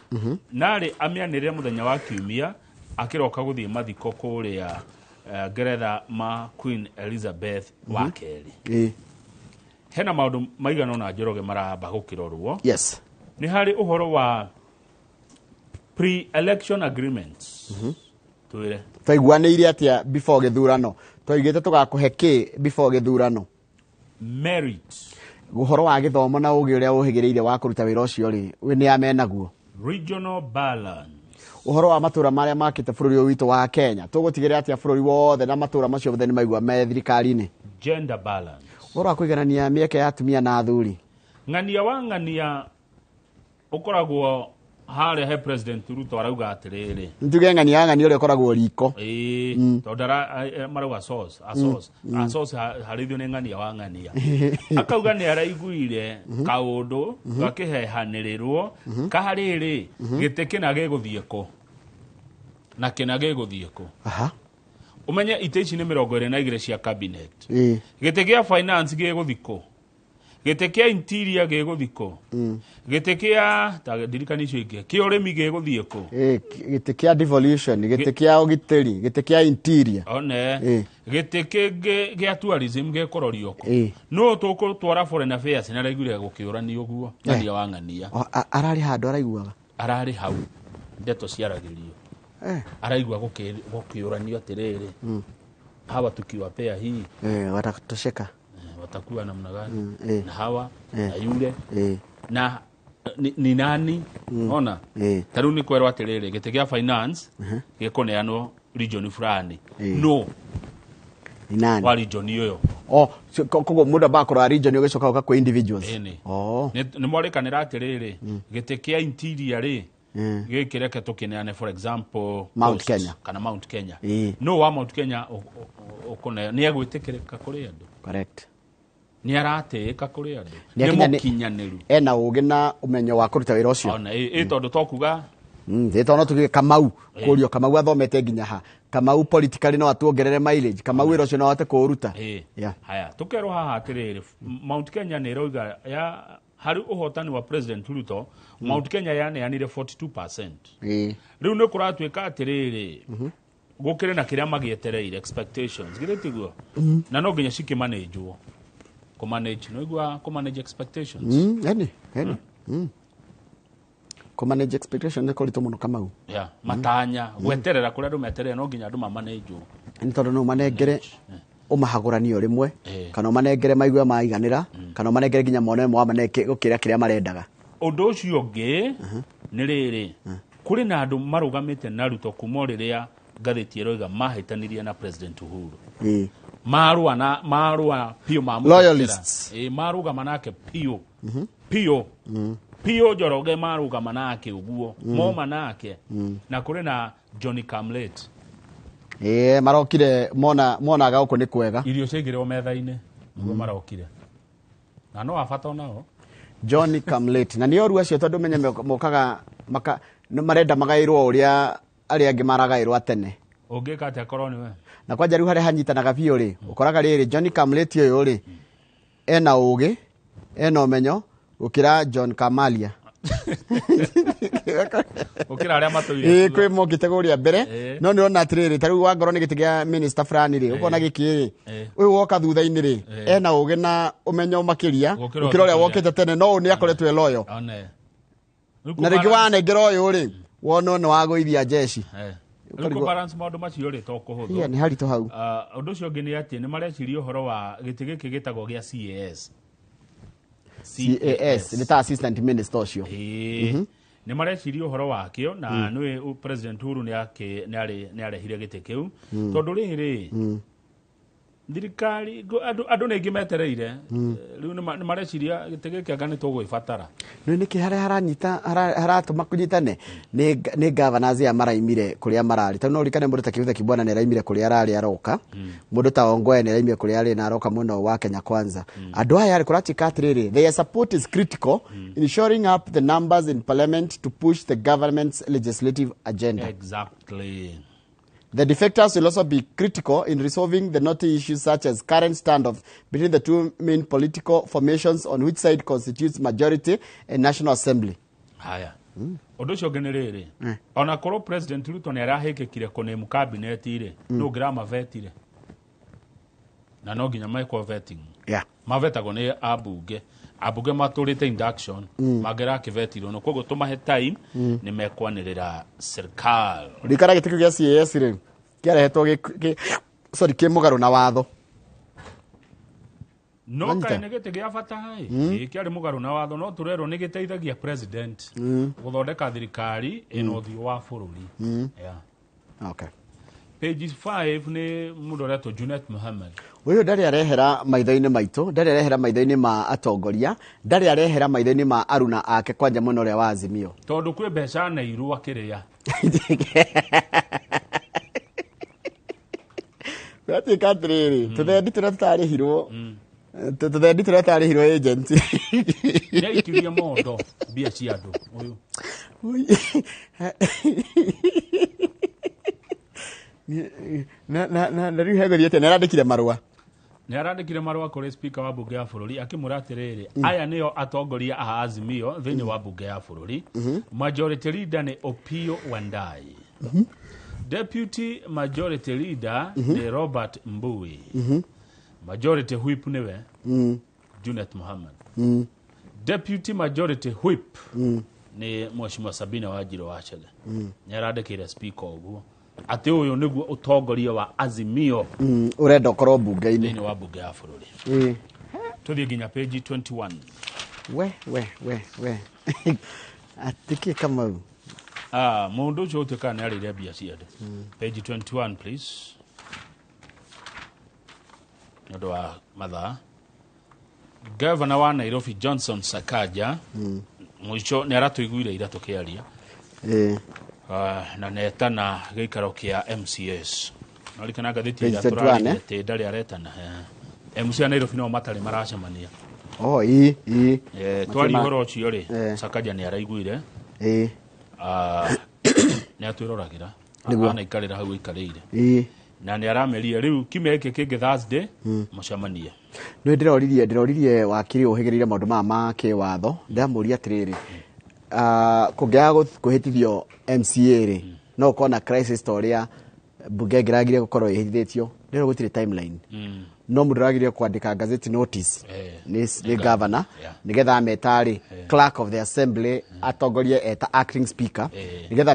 narĩ amĩanĩrĩre mũthenya wa kiumia akĩroka gũthiĩ mathiko kũrĩa ngeretha ma Queen Elizabeth wa kerĩ. Hena maũndũ maigana ũna, Njoroge, maramba gũkĩrorwo. Nĩ harĩ ũhoro wa pre-election agreements, twĩre. Twaiguanĩire atĩa before gĩthurano? Twaigĩte tũgakũhe kĩ before gĩthurano? Merit. Ũhoro wa gĩthomo na ũgĩ ũrĩa ũhĩgĩrĩire wa kũruta wĩra ũcio rĩ, nĩ amenaguo. Regional balance. Ũhoro wa matũra marĩa makĩte bũrũri ũyũ witũ wa Kenya, tũgũtigĩrĩra atĩa bũrũri wothe na matũra macio mothe nĩ maigua me thirikari-inĩ. Gender balance. Ũhoro wa kũiganania mĩeke ya atumia na athuri. Ng'ania wa ng'ania ũkoragwo harĩa he President Ruto arauga atĩrĩrĩ. Ntuge ng'ania wa ng'ania ũrĩa ũkoragwo riko. Ĩĩ, tondũ marauga source, a source, a source harĩithio nĩ ng'ania wa ng'ania. Akauga nĩ araiguire kaũndũ gakĩhehanĩrĩrwo karĩrĩ gĩtĩ kĩna gĩgũthiĩ kũ na kĩna gĩgũthiĩ kũ. Ũmenye itĩ ici nĩ 22 cia cabinet. Gĩtĩ kĩa finance gĩgũthiĩ kũ, gĩtĩ kĩa interior gĩgũthiĩ kũ, gĩtĩ kĩa ta ndirikani icio ingĩ kĩa ũrĩmi gĩgũthiĩ kũ, Gĩtĩ kĩa devolution, gĩtĩ kĩa ũgitĩri, gĩtĩ kĩa interior. One gĩtĩ kĩngĩ gĩa tourism gĩkũrorio kũ, no tũkũtwara foreign affairs na araiguire gũkĩũranio ũguo ng'ania wa ng'ania. Ararĩ handũ araiguaga, ararĩ hau ndeto ciaragĩrio, araigua gũkĩũranio atĩrĩrĩ, hawa tukiwapea hii watatosheka, watakuwa namna gani, na hawa na yule na ni nani. Ona ta rĩu nĩ kwerwo atĩrĩrĩ gĩtĩ kĩa finance gĩkũneanwo region fulani, no ni nani wa region ĩyo. Koguo mũndũ ambaga kũrora region ũgĩcoka ũka kwĩ individuals. Nĩ mwarĩkanĩra atĩrĩrĩ gĩtĩ kĩa interior rĩ gĩkĩ reke tũkĩneane for example Mount Kenya kana Mount Kenya. No wa Mount Kenya ũkũneo nĩ egwĩtĩkĩrĩka kũrĩ andũ. Correct. Nĩ aratĩĩka kũrĩ andũ, nĩ mũkinyanĩru, ena ũgĩ na ũmenyo wa kũruta wĩra ũcio. Ona ĩ tondũ tokuga ĩ tondũ no tuge Kamau kũrio Kamau athomete nginya ha, Kamau politically no atuongerere mileage, Kamau wĩra ũcio no ahote kũũruta. Haya tũkerwo haha atĩrĩrĩ Mount Kenya nĩ ĩroiga ya harĩ ũhotani wa President Ruto, Mount Kenya yaneanire 42%. Rĩu nĩ kũratuĩka atĩrĩrĩ gũkĩrĩ na kĩrĩa magĩetereire expectations githĩ tiguo, na no nginya cikĩmanĩnjwo kũmanage, no igua kũmanage expectations. Eni kũmanage expectation nĩ kũritũ mũno Kamau. Matanya gweterera kũrĩa andũ meterere no nginya andũ mamanĩnjwo, nĩ tondũ no ũmanengere ũmahagũranio rĩmwe, kana ũmanengere maigue maiganĩra, kana ũmanengere nginya mone mwamaneke gũkĩra kĩrĩa marendaga. Ũndũ ũcio ũngĩ nĩ rĩrĩ, kũrĩ na andũ marũgamĩte na Ruto kuma rĩrĩa ngathĩti ĩroiga mahĩtanirie na President Uhuru. Marũa na marũa piũ ma loyalists. Marũgama nake piũ piũ piũ Njoroge marũgama nake ũguo moma nake, na kũrĩ na Johnny Kamlet. Marokire monaga gũkũ nĩ kwega, irio ciaigĩrĩrwo metha-inĩ nĩguo marokire, na no abata onao Johnny Kamlet. Na nĩ oru acio tondũ menye mokaga marenda magaĩrwo ũrĩa arĩa angĩ maragaĩrwo tene. Ũngĩka atĩa korwo nĩwe? Na kwanja rĩu harĩa hanyitanaga biũ rĩ, ũkoraga rĩrĩ Johnny Kamlet ũyũ rĩ ena ũgĩ, ena ũmenyo gũkĩra John Kamalia. Gũkĩra arĩa matũire. Kwĩ mokĩte kũrĩa mbere, no nĩ ũrona atĩrĩrĩ, ta rĩu wangorwo nĩ gĩtĩ kĩa minister fulani rĩ, ũkona gĩkĩ rĩ, ũyũ woka thutha-inĩ rĩ, ena ũgĩ na ũmenyo makĩria gũkĩra ũrĩa wokĩte tene, no ũyũ nĩ akoretwo e loyal. Na rĩngĩ wanengera ũyũ rĩ, wonwo nĩ wagũithia jeshi. Rĩu kũ balance maũndũ macio rĩ to kũhũthũ. Nĩ haritũ hau. Ũndũ ũcio ũngĩ nĩ atĩ nĩ mareciria ũhoro wa gĩtĩ gĩkĩ gĩtagwo gĩa CAS. CAS nĩ ta assistant minister ũcio. Nĩ mareciria ũhoro wakĩo na nĩwe President Uhuru nĩ arehire gĩtĩ kĩu tondũ rĩrĩ thirikari andũ nĩ aingĩ metereire rĩu nĩ mareciria gĩtĩ gĩkĩ anga nĩ tũgũgĩbatara. Nĩ nĩkĩ harĩa haranyita haratũma kũnyitane nĩ governors aya maraimire kũrĩa mararĩ, tondũ no ũririkane mũndũ ta Kivutha Kibwana nĩ araimire kũrĩa ararĩ aroka, mũndũ ta Ongwae nĩ araimire kũrĩa arĩ na aroka mwena wa Kenya Kwanza. Andũ aya kũratuĩka atĩrĩrĩ, their support is critical in shoring up the numbers in parliament to push the government's legislative agenda. Exactly. The defectors will also be critical in resolving the knotty issues such as current standoff between the two main political formations on which side constitutes majority in National Assembly. Haya. Ũndũ ũcio ũngĩ nĩ rĩrĩ, ona korwo President Ruto nĩ arahĩkĩkire kũname cabinet rĩ, nũ ũngĩramavetire? Na no nginya mekwo vetting. Mavetagwo nĩ ambunge. Ambunge matũrĩte induction, mangĩrakĩvetirwo, no koguo tũmahe time nĩ mekwanĩrĩra serikali. Ririkana gĩtĩ kĩu gĩa CAS rĩ, kĩarehetwo sorry, kĩ mũgarũ na watho. No Wanyita? kaĩ nĩ gĩtĩ gĩa bata ĩ? Ĩ, kĩarĩ mũgarũ na watho, no tũrerwo nĩ gĩteithagia president gũthondeka thirikari ĩna ũthiũ wa bũrũri. Yeah. Okay. Page 5 nĩ mũndũ ũretwo Junet Mohammed. Ũyũ ndarĩ arehera maitho-inĩ maitũ, ndarĩ arehera maitho-inĩ ma atongoria, ndarĩ arehera maitho-inĩ ma aruna ake, kwanja mwena ũrĩa wa Azimio. Tondũ kwĩ mbeca nairwo akĩrĩa. Gwatuĩka atĩrĩrĩ, tũthendi tũrĩa tũtarĩhirwo, tũthendi tũrĩa tũtarĩhirwo agent. Nĩ aikirie mondo mbia cia andũ ũyũ. Na rĩu hegũthiĩ atĩa? Nĩ arandĩkire marũa. Nĩ arandĩkire marũa kũrĩ speaker wa mbunge ya bũrũri akĩmwĩra atĩrĩrĩ, aya nĩo atongoria a Azimio thĩinĩ wa mbunge ya bũrũri. Majority leader nĩ Opiyo Wandayi, deputy majority leader nĩ Robert Mbui, majority whip nĩwe Junet Mohammed, deputy majority whip nĩ Mheshimiwa Sabina Wanjirũ wa Chege. Nĩ arandĩkĩire speaker ũguo atĩ ũyũ nĩguo ũtongoria wa Azimio ũrenda ũkorwo mbunge-inĩ thĩinĩ wa mbunge ya bũrũri. Tũthiĩ nginya page 21. We we we we, atĩkĩ Kamau? Ah, mũndũ ũcio ũtuĩkaga nĩ arĩire mbia cia andũ. Page 21, please, nĩ ũndũ wa mathaa. Gavana wa Nairobi Johnson Sakaja mũico nĩ aratũiguire ira tũkĩaria. Na netana gĩikaro kĩa MCS narikana ngathĩti Page ĩrĩa 21, tũraririe eh? atĩ ndarĩ aretana. MC a Nairobi no matarĩ maracemania. Oh, ii ii. Twaria ũhoro ũcio rĩ, Sakaja nĩ araiguire. Ah, nĩ atwĩroragĩra. Nĩguo. Anaikarĩra hau aikarĩire na nĩ arameria rĩu kiumia gĩkĩ kĩngĩ Thursday mũcemanie. Nĩ ndĩroririe wakiri ũhĩgĩrĩire maũndũ maya ma kĩwatho, ndĩramũria atĩrĩrĩ, kũngĩaga kũhĩtithio MCA rĩ, no ũkorwo na crisis ta ũrĩa mbunge ĩngĩragire gũkorwo ĩhĩtithĩtio? Ndĩrwo gũtirĩ timeline, no mũndũ ũragire kwandĩka gazette notice nĩ governor, nĩgetha ameta rĩ clerk of the assembly atongorie eta acting speaker, nĩgetha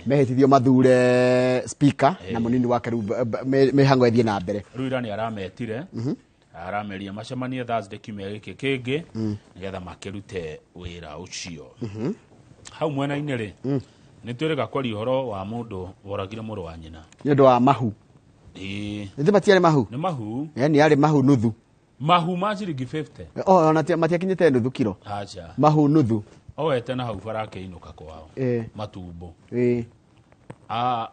mehĩtithio mathure speaker na mũnini wake, rĩu mĩhango ĩthiĩ na mbere. Rĩu ira nĩ arametire, arameria macemanie Thursday kiumia gĩkĩ kĩngĩ nĩgetha makĩrute wĩra ũcio. Hau mwena-inĩ rĩ, nĩ twĩrĩga kwaria ũhoro wa mũndũ woragire mũrũ wa nyina. Nĩ ũndũ wa mahu. Ĩĩ. Nĩ matiarĩ mahu? Nĩ mahu. Yani yarĩ mahu nuthu. Mahu ma ciringi 50. Oh, ona matiakinyĩte nuthu kiro. Aca. Mahu nuthu. Oete na hau bara akĩinũka kwao. Matumbo.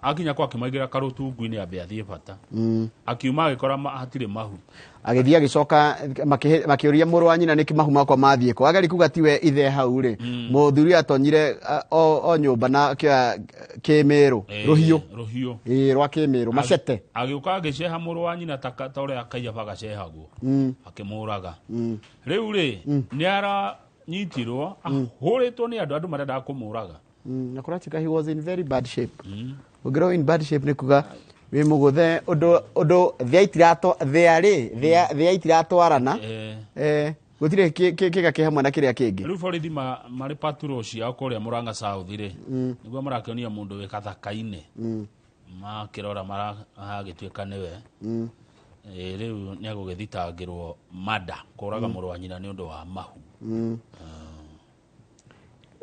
Akinya kwa akĩmaigĩra karũtungu-inĩ ambe athiĩ bata. Akiuma agĩkora hatirĩ mahu. Agĩthiĩ agĩcoka makĩũria mũrũ wa nyina nĩkĩ mahu makwa mathiĩ kũ, ageri kuga tiwe ithe hau rĩ. Mũthuri atonyire o nyũmba na akĩoya kĩmĩrũ, rũhiũ. Rũhiũ. Ĩĩ, rwa kĩmĩrũ, macete. Agĩũka agĩceha mũrũ wa nyina ta ũrĩa kaiyaba gacehagwo. Akĩmũraga. Rĩu rĩ, nĩ aranyitirwo ahũrĩtwo nĩ andũ marendaga kũmũraga. Na kũratuĩka he was in very bad shape. Ũngĩrwo in bad shape nĩ kuga wĩ mũgũthe ũndũ thĩa itirato thĩa rĩ thĩa itiratwarana. Gũtirĩ kĩga kĩ hamwe na kĩrĩa kĩngĩ. Rĩu borithi marĩ patrol ciao kũrĩa Murang'a South rĩ, nĩguo marakĩonia mũndũ wĩ gathaka-inĩ. Makĩrora maragĩtuĩka nĩwe. Rĩu nĩ egũgĩthitangĩrwo mada kũraga mũrũ wa nyina nĩ ũndũ wa mahu.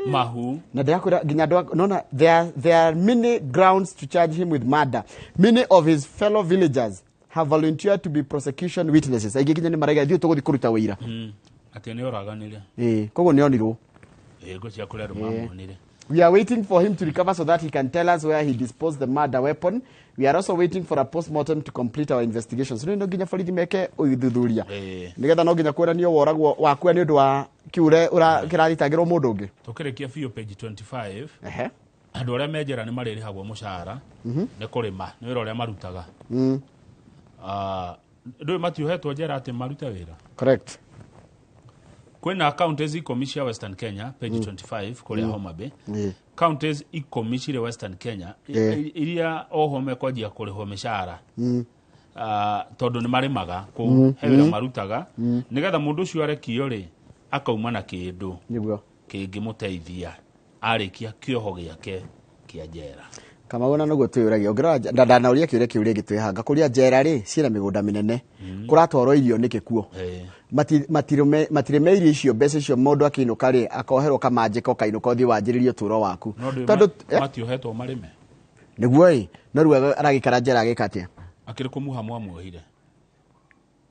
Mahu. Na ndĩrakwĩra nginya andũ nona there are many grounds to charge him with murder. Many of his fellow villagers have volunteered to be prosecution witnesses. Aingĩ nginya nĩ maraiga ithuĩ tũgũthiĩ kũruta wĩira. Atĩ nĩ oraganire. Ĩĩ, koguo nĩ onirwo. Ĩĩ, ngwĩciria kũrĩ andũ mamuonire. We are waiting for him to recover so that he can tell us where he disposed the murder weapon. We are also waiting for a postmortem to complete our investigation. So no nginya borithi meke ũthuthuria. Nĩgetha no nginya kuonanio woragwo wakua nĩ ũndũ wa kiure kĩrathitangĩrwo mũndũ ũngĩ. Tũkĩrĩkia biũ page 25. Ehe. Andũ arĩa me njera nĩ marĩrĩhagwo mũcara nĩ kũrĩma, nĩ wĩra ũrĩa marutaga. Ndũĩ matiohetwo njera atĩ marute wĩra. Correct. Kwĩna counties 10 cia Western Kenya, page 25 kũrĩa Homa Bay. Counties 10 cirĩ Western Kenya iria oho mekwanjia kũrĩhwo mĩcara. Tondũ nĩ marĩmaga kũu, he wĩra marutaga nĩgetha mũndũ ũcio arekio rĩ akauma na kĩndũ Nĩguo. kĩngĩmũteithia arĩkia kĩoho gĩake kĩa njera. Kamau na nĩguo twĩyũragia ũngĩrora ndanauria kĩũria kĩu rĩngĩ twĩ haha ngakũria njera rĩ ciĩna mĩgũnda mĩnene kũratwarwo irio nĩkĩ kuo matirĩme irio icio mbeca icio mũndũ akĩinũka rĩ akoherwo kamanjĩka ũkainũka ũthiĩ wanjĩrĩrie ũtũũro waku tondũ matiohetwo marĩme nĩguo ĩ no rĩu aragĩikara njera agĩka atĩa akĩrĩ kũmuha mwamuohire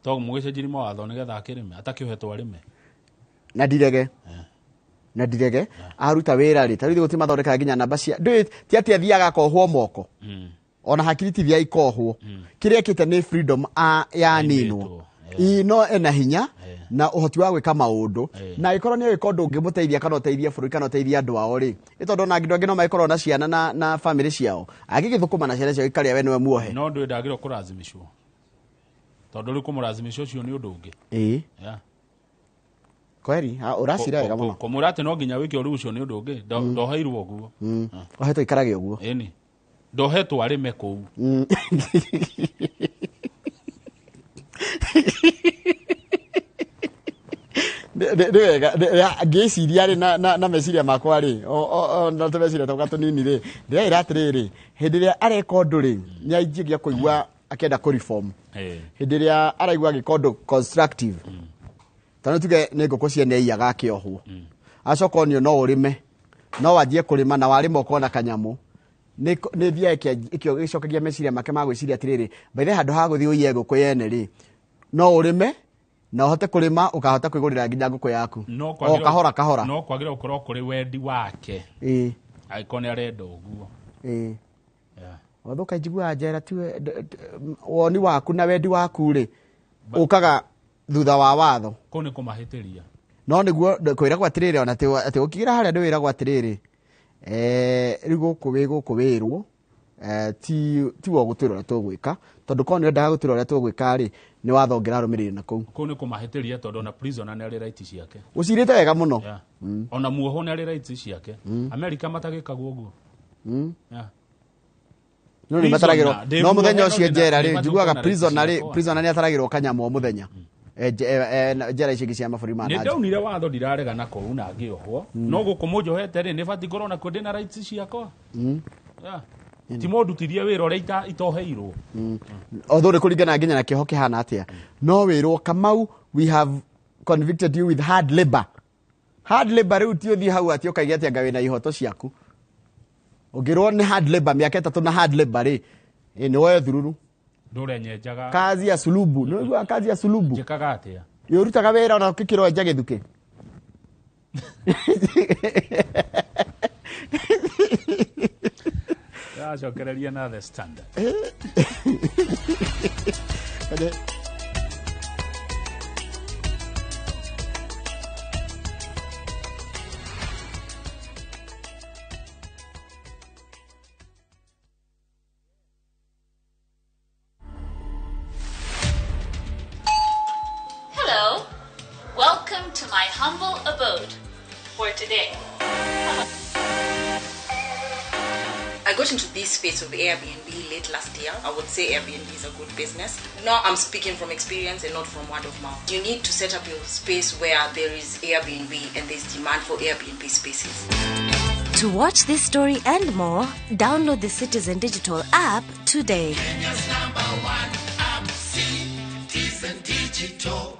to mũgĩcenjirie mawatho nĩgetha akĩrĩme atakĩohetwo arĩme na ndirege na ndirege aruta wĩra rĩ ta rĩu gũtirĩ mathondekaga nginya namba cia ndũĩ ti atĩ athiaga akohwo moko ona hakiri ti thia ikohwo kĩrĩa ekĩte nĩ freedom yaninwo no ena hinya na ũhoti wa gwĩka maũndũ na angĩkorwo nĩ agĩka ũndũ ũngĩmũteithia kana ũteithie bũrũri kana ũteithie andũ ao rĩ nĩ tondũ ona andũ angĩ no magĩkorwo na ciana na bamĩrĩ ciao angĩgĩthũkũma na ciana ciao ikarĩa we nĩwe muohe no ndũĩ ndagĩrĩirwo kũrathimicwo tondũ rĩu kũmũrathimicwo ũcio nĩ ũndũ ũngĩ ĩĩ kweri ũracira wega mũno kũmwĩra atĩ no nginya wĩke ũrĩa ũcio nĩ ũndũ ũngĩ ndoheirwo ũguo ohetwo ikarage ũguo ĩni ndohetwo arĩme kũu nĩ wega ngĩciria rĩ na meciria makwa rĩ na tũmeciria twakwa tũnini rĩ ndĩraira atĩrĩrĩ hĩndĩ ĩrĩa areka ũndũ rĩ nĩ anjagia kũigua akĩenda kũ reform hĩndĩ ĩrĩa araigua agĩka ũndũ constructive tondũ tuge nĩ ngũkũ ciene aiyaga akĩohwo acoka onio no ũrĩme no wanjie kũrĩma na warĩma ũkona kanyamũ nĩ thiaga ĩgĩcokagia meciria make ma gwĩciria atĩrĩrĩ by the handũ ha gũthiĩ ũiye ngũkũ yene rĩ no ũrĩme na ũhote kũrĩma ũkahota kwĩgũrĩra nginya ngũkũ yaku o kahora kahora no kwagĩrĩirwo gũkorwo kũrĩ wendi wake angĩkorwo nĩ arenda ũguo wathũka njiguaga njera tiwe woni waku na wendi waku rĩ ũkaga thutha wa watho kũu nĩ kũmahĩtĩria no nĩguo kwĩragwo atĩrĩrĩ ona atĩ ũkĩgĩra harĩa nĩ wĩragwo atĩrĩrĩ rĩu gũkũ wĩ gũkũ wĩrwo tiwe ũgũtwĩra ũrĩa tũgwĩka tondũ korwo nĩ wendaga gũtwĩra ũrĩa tũgwĩka rĩ nĩ watho ũngĩrarũmĩrĩire na kũu kũu nĩ kũmahĩtĩria tondũ ona prisoner nĩ arĩ right ciake ũcirĩte wega mũno ona muohwo nĩ arĩ right ciake Amerika matagĩkagwo ũguo no nĩ mataragĩrwo no mũthenya ũcio njera rĩ njiguaga prisoner rĩ prisoner nĩ ataragĩrwo kanyamũ o mũthenya njera icio ingĩ cia mabũrũri ma nĩ ndaunire watho ndirarega na kũu na ngĩohwo no gũkũ mũnjohete rĩ nĩ batiĩ ngorwo nakuo ndĩna rights ciakwa ti mũndutirie wĩra ũrĩa itoheirwo although nĩ kũringana nginya na kĩoho kĩhana atĩa no wĩrwo Kamau we have convicted you with hard labor hard labor rĩu ti ũthiĩ hau atĩ ũkaiga atĩ anga wĩna ihoto ciaku ũngĩrwo nĩ hard labor mĩaka 3 na hard labor rĩ nĩ woe thururu ndũrĩa nyenjaga kazi ya sulubu nĩ ũiguaga kazi ya sulubu njĩkaga atĩa ũrutaga wĩra ona ũkĩkĩrwo nja gĩthukĩ Acokereria na The Standard. Hello, welcome to my humble abode for today. I got into this space of Airbnb late last year. I would say Airbnb is a good business. Now I'm speaking from experience and not from word of mouth. You need to set up your space where there is Airbnb and there's demand for Airbnb spaces. To watch this story and more, download the Citizen Digital app today. Kenya's #1 app, Citizen Digital.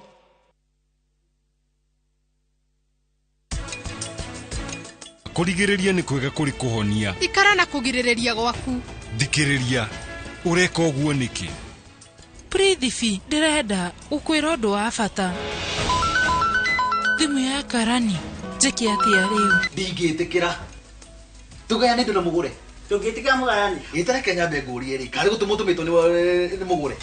Kũrigĩrĩria nĩ kwega kũrĩ kũhonia. Ikara na kũgirĩrĩria gwaku. Thikĩrĩria, ũreka ũguo nĩkĩ? Prithvi, ndĩrenda gũkwĩra ũndũ wa bata. Thimũ ya karani, njĩke atĩa rĩu? Ndingĩtĩkĩra. Tũgayane indo na mũgũre. Tũngĩtĩkĩra mũgayane. Ĩtareke nyambe ngũrie rĩ, karĩ gũtũmwo tũmĩtwo nĩ mũgũre.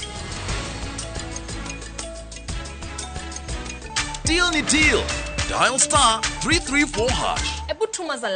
Deal ni deal. Dial *334#. Ebu tuma za